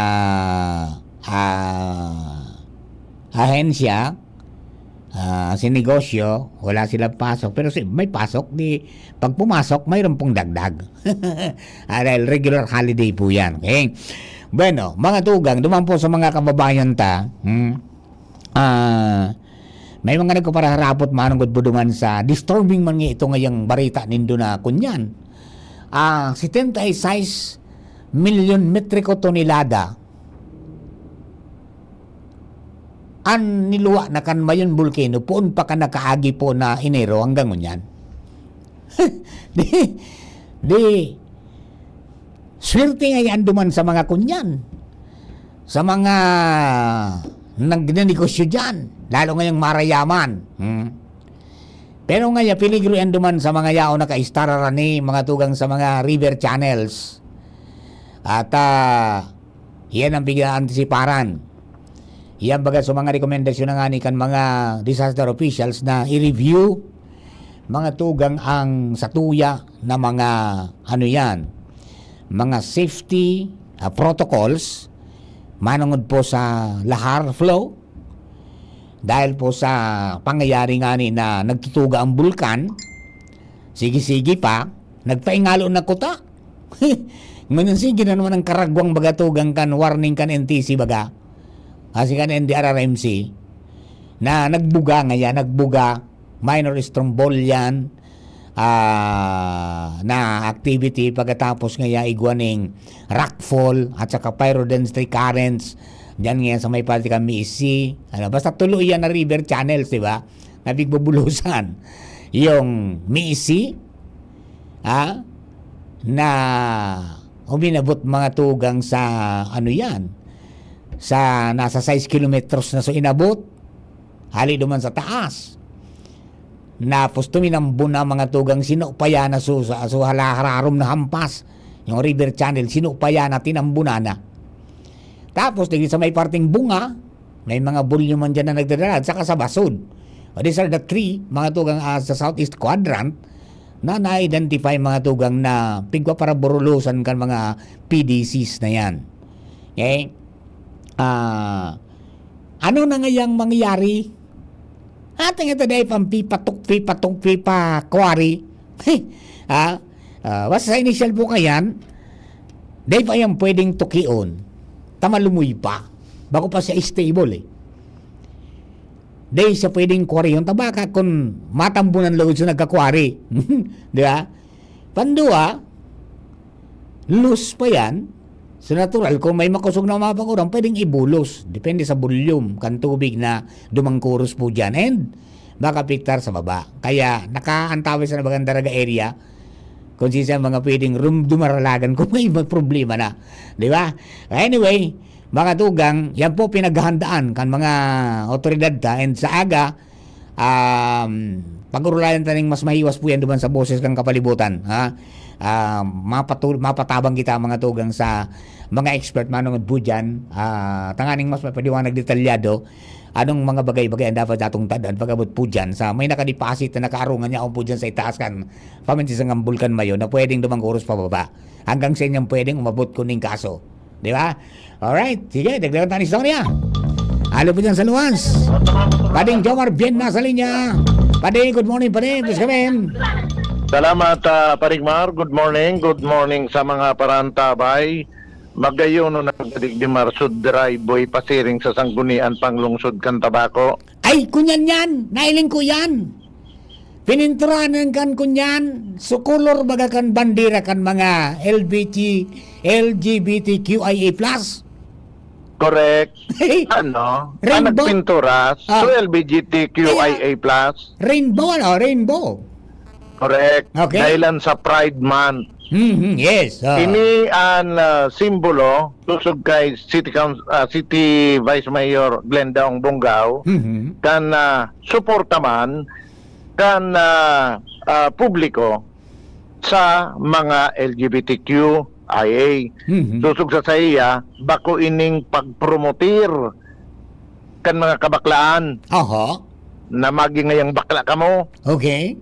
ah, ahensya, ah, si negosyo, wala silang pasok. Pero si, may pasok, di, pag pumasok, mayroon pong dagdag. Ah, dahil regular holiday po yan. Okay? Bueno, mga tugang, duman po sa mga kababayan ta, hmm, ah, may mga nagpaparaharapot, manong gud budungan sa disturbing man nga ito ngayang barita nindo na kunyan. Ah, setenta y seis milyon metriko tonelada an niluwa na kan Mayon Volcano, poon pa kan nakaagi po na Enero hanggang ngunyan. Di, di, swerte nga yan duman sa mga kunyan. Sa mga nagnenegosyo dyan, lalo ngayang marayaman. Hmm. Pero ngaya, peligro yan duman sa mga yaon na kaistararan ni mga tugang sa mga river channels. At, ah, yan ang pig-aantisiparan. Yan baga sa mga rekomendasyon na nga ni kan mga disaster officials na i-review mga tugang ang satuya na mga, ano yan, mga safety, ah, protocols manungod po sa lahar flow. Dahil po sa pangyayari nga ni na nagtutuga ang bulkan, sige-sige pa, nagpaingalo na kuta. Ngunyan sige na naman ang karagwang baga tugang kan warning kan N T C baga. Kasi kan N D R R M C na nagbuga ngaya, nagbuga, minor strombolian, ah, na activity pagkatapos ngaya igwa ning rockfall at saka pyrodensity currents. Diyan ngaya sa may parte kan Miisi. Ano, basta tulo yan na river channels, di ba? Na pigbubulusan. Yung Miisi, ah, na uminabot mga tugang sa, ano yan, sa nasa sais kilometros na so inabot, hali duman sa taas. Tapos tuminambo na mga tugang sino pa yan na su-, sa, su-, hala-, hararom na hampas. Yung river channel, sino pa yan na tinambo na na. Tapos, digdi sa may parting bunga, may mga bulyo man dyan na nagdadala, at saka sa basod. These are the three, mga tugang, ah, sa southeast quadrant, na na-identify mga tugang na pigpaparaburulosan kan mga P D Cs na yan. Okay? Ah, ano na ngayang mangyayari? Ating ito dahil pang pipatok, pipatok, pipa-quarry. Ha? Ah, basta sa initial po kayan, dahil pa yan pwedeng tukion. Tamalumoy pa. Bako pa siya stable eh. Dahil siya pwedeng quarry. Yung tabaka kung matambunan lugod siya nagka-quarry. Di ba? Pandua, loose pa yan. So natural, kung may makosog na mapakuran, pwedeng ibulos. Depende sa volume kan tubig na dumangkuros po dyan. And makaapektar sa baba. Kaya nakaantawis na bagang Daraga area kung saan mga pwedeng rum-, dumaralagan kung may, may problema na. Di ba? Anyway, mga tugang, yan po pinaghahandaan kan mga otoridad ta. And sa aga, um, pag-urulayan ta ning mas mahiwas po yan duman sa boses kang kapalibutan, ha? Ah, mapatul-, mapatabang kita, mga tugang, sa mga expert manungod po dyan. Ah, tanganing mas mapaliwanag detalyado anong mga bagay-bagay ang dapat natong tandaan pag-abot po dyan sa may nakadeposit na nakaarungan niya po dyan sa itaas kan pamintisangang bulkan mayo na pwedeng dumangkuros pababa. Hanggang sa inyong pwedeng umabot kuning kaso. Di ba? Alright. Sige, dagdagan tayo ng istorya. Halo po dyan sa luwas. Pading Jomar Bien nasa linya. Padi, good morning, Padi. Please come in. Salamat, ah, Paring Mar. Good morning. Good morning sa mga parantabay. Magayon na nagdigdi Mar, sud driveway pasiring sa Sanggunian, panglungsod kan Tabaco. Ay, kunyan yan. Nailing ko yan. Pininturahan kan kunyan, so color baga kan bandera kan mga L B T, L G B T Q I A plus. Correct. Ano? Ang Rainbow. Nagpintura, Ah. so L G B T Q I A plus. Rainbow, ano? Rainbow. Correct. Okay. Dahilan sa Pride Month. Mhm, yes, ah. Ini ang, ah, simbolo, kusog kay City Council, ah, City Vice Mayor Glenda Ong Bongao, Mhm. kan, ah, suporta man kan, ah, ah, publiko sa mga L G B T Q I A. Mhm. Kusog sa saiya, bako ining pagpromotir kan mga kabaklaan Aha. na magin ngayang bakla kamo. Okay.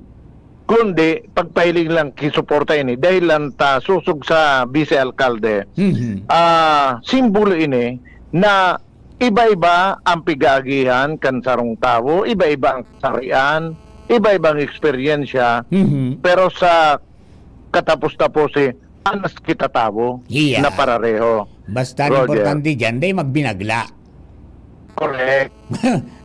Kundi pagpahiling lang ki suporta ini dahil lang ta kusog sa bise alkalde. Mhm. Ah, simbolo ini na iba-iba ang pig-aagihan kan sarong tawo, iba-iba ang kasarian, iba-iba ang eksperyensya, Mhm. pero sa katapos-tapos, eh, panas kita tawo Iya. na parareho. Basta ang Roger. importante diyan, dai magbinagla. Correct.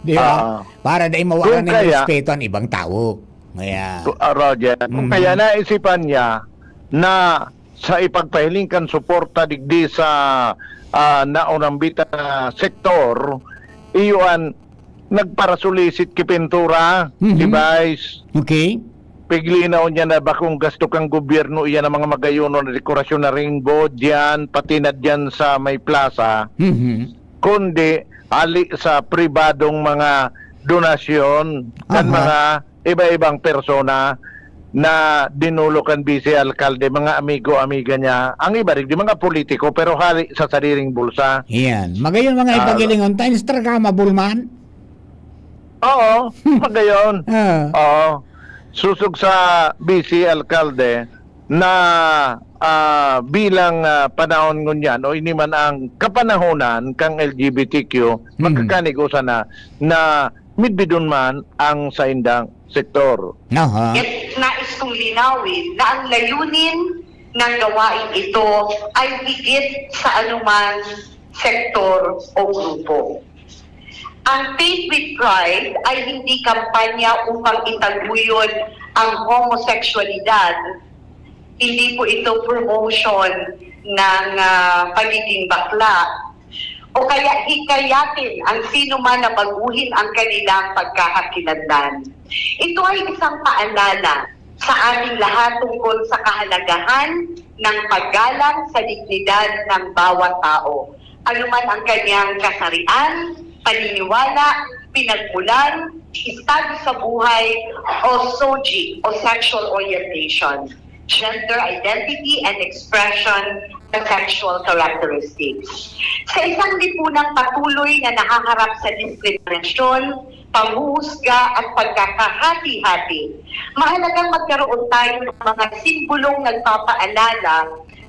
Di ba? Ah. Para dai mawalan Kung ng kaya respeto ang ibang tawo. Kaya Ku-, ah, Roger, kung Mhm. kaya naisipan niya na sa ipagpahiling kan suporta digdi sa, ah, naunambita na sektor, iyo an nagparasulisit ki pintura, Mhm. device. Okay. Piglinaw niya na bakong gasto kan gobyerno iyan ang mga magayonon na dekorasyon na rainbow diyan, pati na diyan sa may plaza, Mhm. kundi hali sa pribadong mga donasyon kan Aha. mga iba-ibang persona na dinulog kan bise alkalde, mga amigo-amiga niya. Ang iba rin, di mga politiko, pero hali sa sariling bulsa. Iyan. Magayon mga Ah, ipagilingon ta, Instagrammable man. Oo, magayon. Ah. Oo. Kusog sa bise alkalde na, ah, bilang, ah, panahon ngunyan o ini man ang kapanahonan kang L G B T Q, Mhm. magkakanig-usa na, na midbidon man ang saindang sektor. Aha. Yet, nais kong linawin na ang layunin ng gawaing ito ay higit sa anumang sektor o grupo. Ang Paint with Pride ay hindi kampanya upang itaguyod ang homoseksualidad. Hindi po ito promotion ng, ah, pagiging bakla o kaya hikayatin ang sino man na baguhin ang kanilang pagkakakilanlan. Ito ay isang paalala sa ating lahat tungkol sa kahalagahan ng paggalang sa dignidad ng bawat tao, anuman ang kanyang kasarian, paniniwala, pinagmulan, estado sa buhay, o soji o sexual orientation, gender identity and expression, and sexual characteristics. Sa isang lipunang patuloy na nahaharap sa diskriminasyon, panghuhusga at pagkakahati-hati, mahalagang magkaroon tayo ng mga simbolong nagpapaalala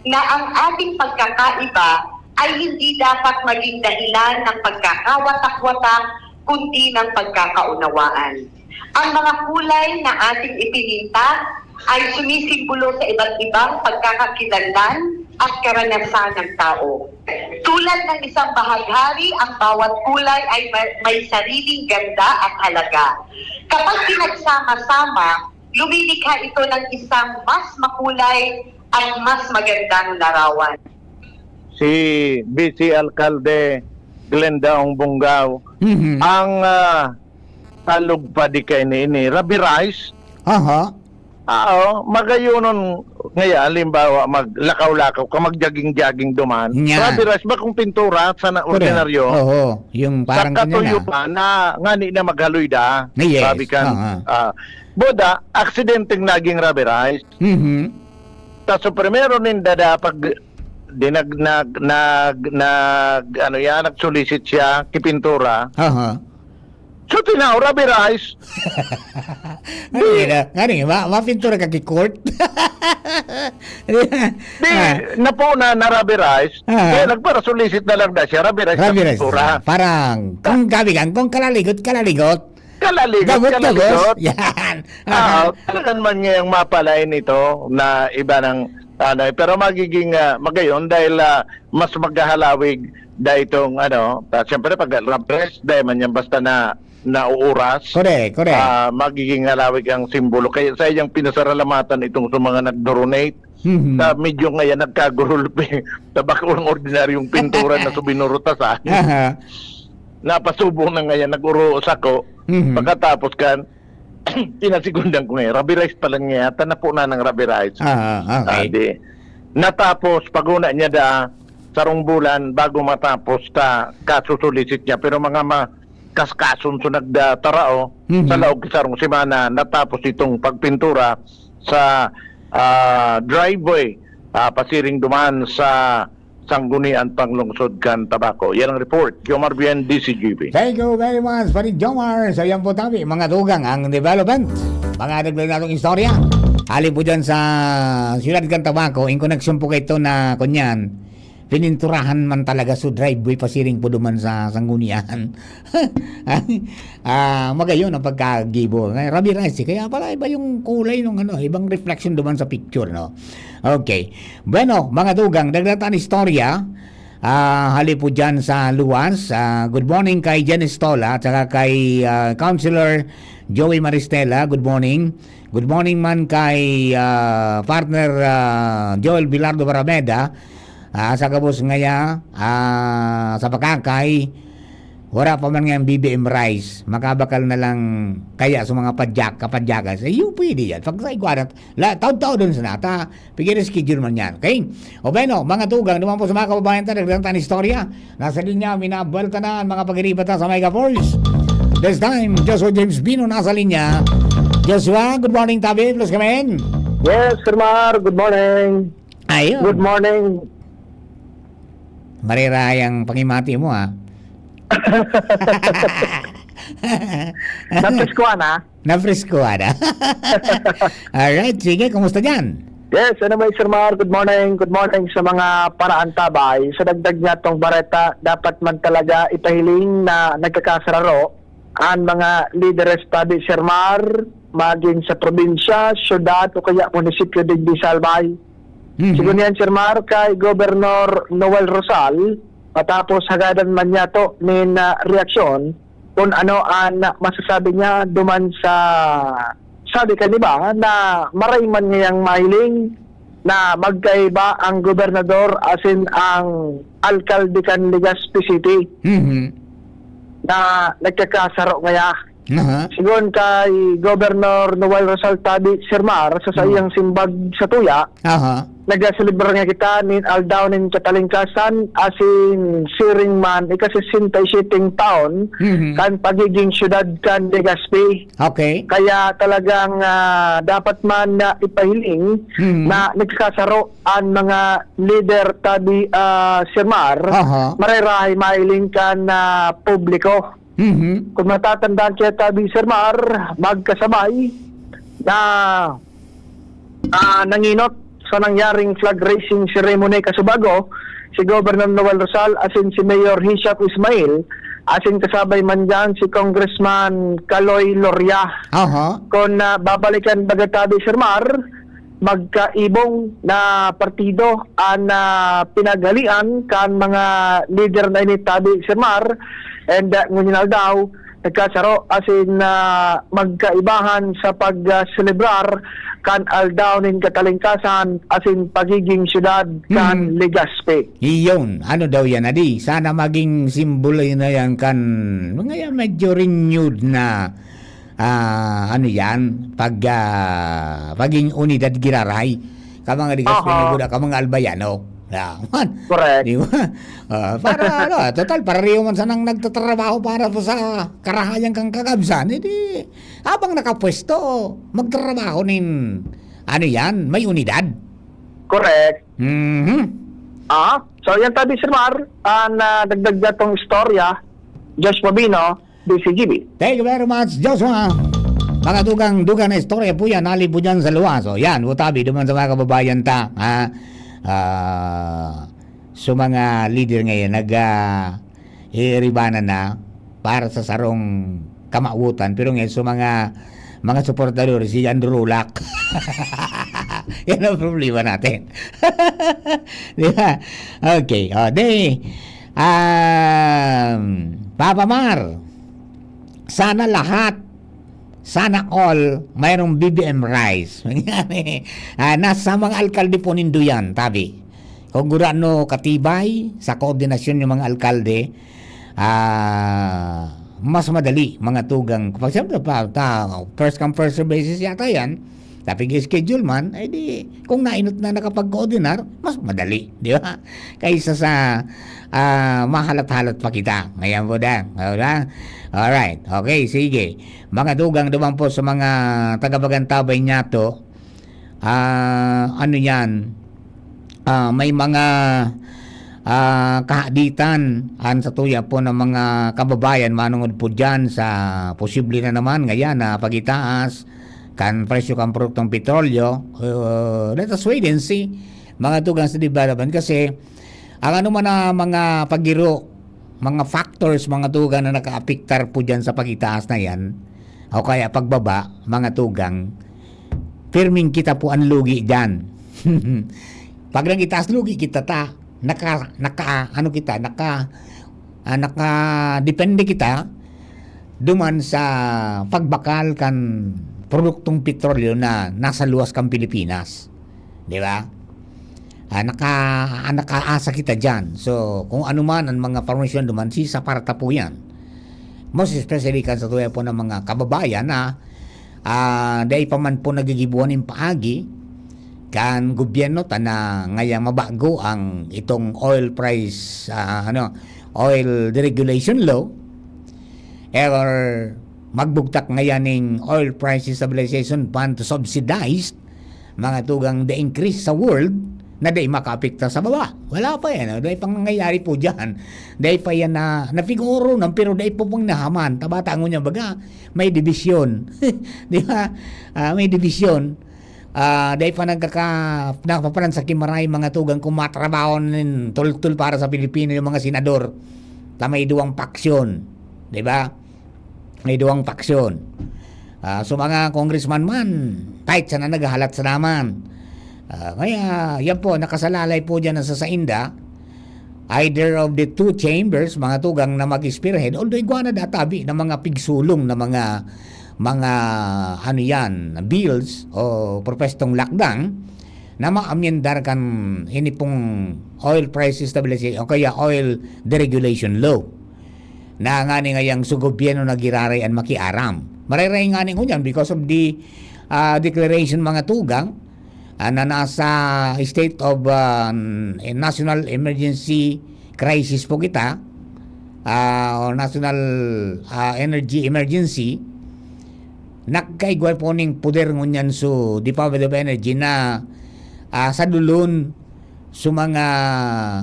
na ang ating pagkakaiba ay hindi dapat maging dahilan ng pagkakawatak-watak, kundi ng pagkakaunawaan. Ang mga kulay na ating ipininta ay sumisimbolo sa iba't ibang pagkakakilanlan at karanasan ng tao. Tulad ng isang bahaghari, ang bawat kulay ay ma-, may sariling ganda at halaga. Kapag pinagsama-sama, lumilikha ito ng isang mas makulay at mas magandang larawan. Si Vice Alkalde Glenda Ong Bongao, Mhm. ang, ah, talog pa di kaini ini, rubberized. Aha. Ah, oo, magayonon ngaya, halimbawa, maglakaw-lakaw ka, mag-jogging-jogging duman. Yan. Rubberized, bakong pintura, sana Correct. ordinaryo. Oo, yung Sa parang katuyo ganyan, ah. pa na, ngani na maghaloy da. Yes, Sabi kan, aha. ah, boda, aksidenteng naging rubberized. Mhm. Ta, so, primero ninda da pag dinag-, nag-, nag-, nag-, ano yan, nag-solicit siya, kipintura. Aha. So, tinao, rubberized. Ano Di, yun, ah? Ano yun? Ma-, mapintura ka ki court? Di, Ah. napuna na rubberized. Ah. Kaya nagpara-solicit na lang na siya, rubberized na Rubberized pintura. na. Parang, kung gabi kan, kung kalaligot, kalaligot. Kalaligot, Gabot, kalaligot. gabos. Yan. Ah, talagan man ngayang mapalain ito na iba ng, ano, eh, pero magiging, ah, magayon dahil, ah, mas maghahalawig da itong, ano, ta-, siyempre, pag rubberized, dahil man yan basta na, na oras, Correct, correct. ah, magiging halawig ang simbolo. Kaya sa iyang pinasaralamatan itong sa mga nag-donate, Mhm. sa medyo ngayon nagkagurulpi, tabako ang ordinaryong pintura na subinurutasan. Aha. Napasubo na ngayon, nag-uro sako. Mhm. Pagkatapos kan, kinasigundan ko ngayon, rubberized pa lang niya, tanapo na ng rubberized. Ah, okay. Ah, di. Natapos, paguna niya da, sarong bulan, bago matapos ta, kasusulisit niya. Pero mga ma-, kaskason so nagda-, tarao, Mhm. sa laog ki sarong semana, natapos itong pagpintura sa, ah, driveway, ah, pasiring duman sa Sanggunian Panglungsod kan Tabaco. Yan ang report. Jomar Bien, D C G B. Thank you very much, Pare Jomar. So, yan po tabi, mga tugang, ang development. Mga dagdag natong istorya. Hali po dyan sa siyudad kan Tabaco, in connection po kay ito na, kunyan, pininturahan man talaga so driveway pasiring po duman sa Sanggunian. Ah, magayon ang pagkagibo. Ngay-, rubberized, kaya pala iba yung kulay nung ano, ibang reflection duman sa picture, no? Okay. Bueno, mga tugang, dagdag ta an istorya. Ah, hali po dyan sa luwas. Ah, good morning kay Jen Estola at saka kay, ah, Councilor Joey Maristela. Good morning. Good morning man kay, ah, partner, ah, Joel Bilardo Barameda. Ah, sa gabos ngaya, ah, sa pakakay, wala pa man ngayang B B M rice. Makabakal na lang kaya sa mga padyak, kapadyakan. Sa iyo, pwede yan. Pag sa igwarat, la, taod-taod dun sa nata. Pigil schedule man yan. Okay? O bueno, mga tugang, duman po sa mga kababayan ta, nagdagdag ta an istorya. Nasa linya, minabuelta na ang mga pag-iribata sa Mega Force. This time, Joshua James Bino nasa linya. Joshua, good morning, tabi. Plus kami. Yes, Sir Mar, good morning. Ayun. Good morning. Marira yang pangimati mo, ah. Napreskuhan, ah. Napreskuhan, ah. Alright, sige, kumusta dyan? Yes, anyway, Sir Mar, good morning. Good morning sa mga paraantabay. Sa dagdag niya tong bareta, dapat man talaga ipahiling na nagkakasararo an mga lideres tabi, Sir Mar, magin sa probinsya, syudad o kaya munisipyo digdi sa Albay. Mhm. Sigon niyan, Sir Mar, kay Gobernador Noel Rosal, matapos hagadan man niya to nin, ah, reaksyon, kun ano an masasabi niya duman sa sabi kan iba na maray man ngayang mahiling na magkaiba ang gobernador asin ang alkalde kan Legazpi City Mhm. na nagkakasaro ngaya. Aha. Sigon kay Gobernador Noel Rosal Tabi, Sir Mar, sa Hmm. saiyang simbag sa tuya, Aha. nagaselebrar nga kita nin Aldaw nin Katalingkasan asin siring man ika-sesenta y siyete taon Mhm. kan pagiging syudad kan Legazpi. Okay. Kaya talagang, ah, dapat man na ipahiling Mhm. na nagkakasaro an mga lider tabi, ah, Sir Mar, Aha. marerahay mahiling kan, ah, publiko. Mhm. Kung matatandaan kaya tabi, Sir Mar, magkasabay na, ah, nangenot sa nangyaring flag raising ceremony kasubago si Governor Noel Rosal asin si Mayor Hisham Ismail, asin kasabay man diyan si Congressman Kaloy Loria. Aha. Kung, ah, babalikan baga tabi, Sir Mar, magkaibong na partido an, ah, pinaghalian kan mga lider na ini tabi, Sir Mar, and, ah, ngunyan aldaw, nagkasaro asin, ah, magkaibahan sa pag, ah, selebrar kan Aldaw nin Katalingkasan asin pagiging syudad kan Hmm. Legazpi. Iyon, ano daw yan, adi? Sana maging simbolo na yan kan, mga yan, medyo renewed na, ah, ano yan, pag, ah, paging unidad giraray. Ka mga Legazpi Aha. na guda, ka mga Albayano. Yeah, man. Correct. Di ba? Ah, para, ano, total, pareho man sanang nagtatrabaho para po sa karahayan kang kakabsan. Eh, di, habang nakapwesto, magtrabaho nin, ano yan, may unidad. Correct. Mhm. Ah, so yan tabi, Sir Mar, ah, na dagdag niya tong istorya, Josh Pabino, D C G B. Thank you very much, Joshua. Mga dugang-dugang na istorya po yan, hali po dyan sa luwas. So, yan, utabi, duman sa mga kababayan ta, ha? Ah, so, mga leader ngayon, nag, ah, iiribanan na para sa sarong kamawotan. Pero ngayon, so, mga, mga suportador, si Andrew Roulak. Yan ang problema natin. Di ba? Okay, o, di, um, Papa Mar, Sana lahat, sana all, mayroong B B M rice. Mangyari, ah, nasa mga alkalde po nindo yan, tabi. Kung gurano katibay sa koordinasyon yung mga alkalde, ah, mas madali, mga tugang. Pag siyempre, pa, ta, first come, first serve basis yata yan. Tapi schedule man, eh di, kung nainot na nakapag-coordinar, mas madali, di ba? Kaysa sa, ah, mahalat-halat pa kita. Ngayon po, Dan. Wala? Alright. Okay, sige. Mga tugang naman po sa mga taga-Bagantabay niyato, ah, ano yan? Ah, may mga, ah, kahaditan an sa tuya po ng mga kababayan manungod po dyan sa posible na naman ngayon na pagitaas kan presyo kan produktong petrolyo. Uh, let us wait and see, mga tugang sa development, kasi ang ano man na mga pagiro, mga factors, mga tugang na nakaapektar po dyan sa pagitaas na yan, o kaya pagbaba, mga tugang, pirming kita po ang lugi dyan. Pag nagitaas, lugi kita ta, naka, naka, ano kita, naka, ah, nakadepende kita duman sa pagbakal kan produktong petrolyo na nasa luwas kan Pilipinas. Di ba? Ah, naka, ah, nakaasa kita dyan. So, kung ano man ang mga formasyon duman, si sa parta po yan. Most especially kan sa tuya po ng mga kababayan na, ah, dai pa man po nagigibuan yung paagi kan gobyerno ta na ngayang mabago ang itong oil price, ah, ano, oil deregulation law, or magbugtak ngayon ning oil price stabilization fund to subsidize mga tugang the increase sa world na dai makaapekta sa baba. Wala pa yan, oh. Dai pang nangyayari po dyan. Dai pa yan na, napiguro nang, pero dai po pang nahaman. Tabata ngunyan baga, may dibisyon. Di ba? Ah, may dibisyon. Ah, dai pa nagkaka-, nakapaparan sa kimaray mga tugang kung matrabaho nin tultul para sa Pilipino yung mga senador. Ta may duwang paksyon. Di ba? May duwang paksyon. Ah, so, mga congressman man, kahit sana naghahalat sa naman. Ah, kaya, yan po, nakasalalay po dyan sa sainda. Either of the two chambers, mga tugang na mag-spearhead, although igwa na databi na mga pigsulong na mga, mga, ano yan, bills o propestong lakdang na maamyendar kan ini pong oil price stabilization o kaya oil deregulation law. Na ngani ngayang sa gobyerno na giraray an makiaram. Marayray ngani ngunyan because of the, ah, declaration, mga tugang, ah, na nasa state of, ah, national emergency crisis po kita, ah, o national, ah, energy emergency, nagkaigwa po ning poder ngunyan sa Department of Energy na, ah, sadulon sa mga,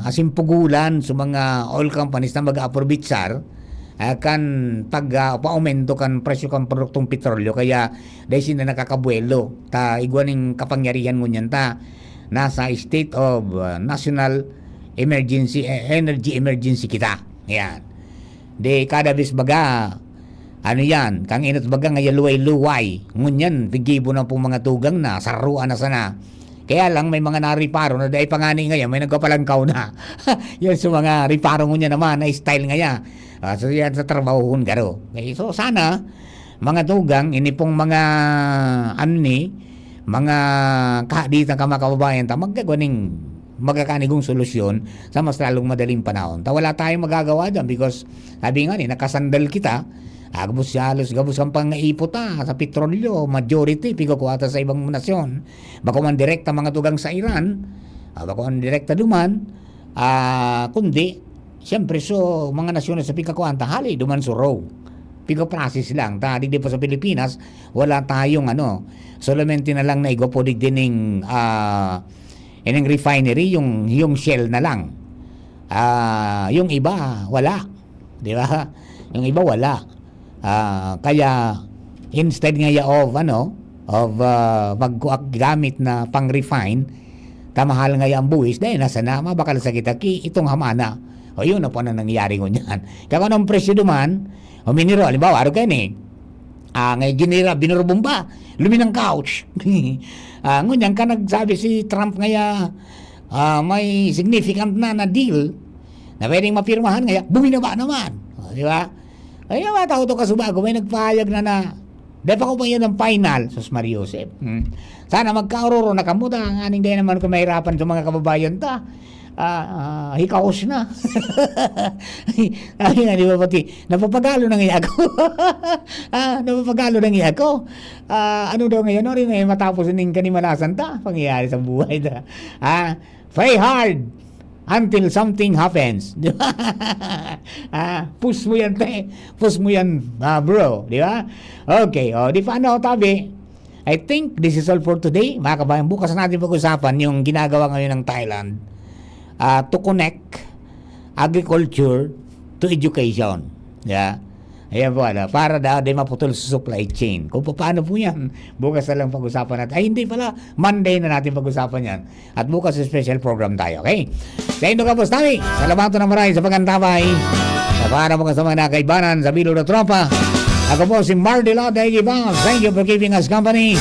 asin pugulan sa mga oil companies na mag-aaprovechar, ah, kan pag, ah, paaumento kan presyo kan produktong petrolyo, kaya dai sinda nakakabuwelo. Ta igwa ning kapangyarihan ngunyan ta nasa state of, ah, national emergency, eh, energy emergency kita. Yan. Di kada bes baga, ano yan, kang inot baga nga yaluway-luway. Ngunyan, pigibo na pong mga tugang na, saruan na sana. Kaya lang, may mga nariparo na dai pa ngani ngayon, may nagpapalangkaw na. Yan sa mga riparo ngunyan naman, na style ngaya. Ah, so yan sa trabahohon garo. Okay, so sana, mga tugang, ini pong mga, ano ni, mga kahaditan ka, mga kababayan, ta, magkagwaning magkakanigong solusyon sa mas lalong madaling panahon. Ta wala tayong magagawa dyan because sabi nga ni, nakasandal kita, ah, gabos siya halos, gabos kang pangaipot ta sa petrolyo, majority, pigkukuha ta sa ibang nasyon. Bako man direkta mga tugang sa Iran, ah, bako man direkta duman, ah, kundi, siyempre, so, mga nasyon na sa pigkakuhaan ta, hali duman suro. Pigka-process lang. Ta, digdi pa sa Pilipinas, wala tayong ano, solamente na lang na igwa po digdi ning, ah, ining refinery, yung, yung shell na lang. Ah, yung iba, wala. Di ba? Yung iba, wala. Ah, kaya, instead ngaya of, ano, of, ah, paggamit na pang-refine, ta mahal ngaya ang buhis, dahil nasa na, mabakal sa kita, ki, itong hamana. O, yun na po na nangyayari ngunyan. Kaya kung anong presyo duman, o minero, halimbawa, araw kayo ni, ah, ngay ginira, binurubong ba? Luminang couch. Ah, ngunyan ka nagsabi si Trump ngaya, ah, may significant na, na deal na pwedeng mapirmahan, ngaya, buminaba naman. O, di ba? Ay, ang mga tao to kasubago, may nagpahayag na na, "Di pa ko pa yun ang final." Sus, Maria Josep. Hmm. Sana magkaororo na kamo ta, nganing dahil naman kung mahirapan sa mga kababayan ta. Ah, ah, hikahos na. Sabi nga, di ba, pati, napapagalo na nga ako. Ah, napapagalo na nga ako. Ah, ano daw ngayon, no? Rin, eh, matapos ning kanimalasan ta, pangyayari sa buhay ta. Ah, pray hard until something happens. Di ba? Ah, push mo yan, te. Push mo yan, ah, bro. Di ba? Okay, o, di pa ano, tabi. I think this is all for today. Mga kabayan, bukas natin pag-usapan yung ginagawa ngayon ng Thailand. Ah, to connect agriculture to education. Yeah. Ayan po, ano, para daw di maputol sa supply chain. Kung paano po yan, bukas na lang pag-usapan natin. Ay, hindi pala. Monday na natin pag-usapan yan. At bukas, special program tayo, okay? Sa indo kapos tayo, salamatan na maray sa pag-antabay. Sa para mga sa mga kaibanan sa Bilog na Tropa. Ako po si Mardy Lode Iba. Thank you for giving us company.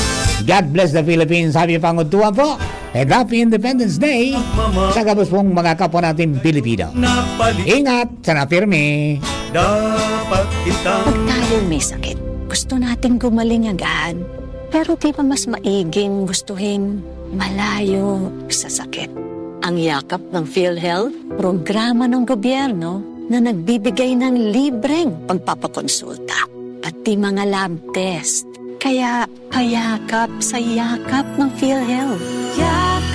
God bless the Philippines. Happy Pangutuan po. And happy Independence Day. Sa kapos pong mga kapwa natin Pilipino. Ingat, sana pirmi. Dapat kitang Pag tayo'y may sakit, gusto nating gumaling agad. Pero di ba mas maiging gustuhin malayo sa sakit? Ang Yakap ng PhilHealth, programa ng gobyerno na nagbibigay ng libreng pagpapakonsulta, pati mga lab test. Kaya payakap sa Yakap ng PhilHealth. Yakap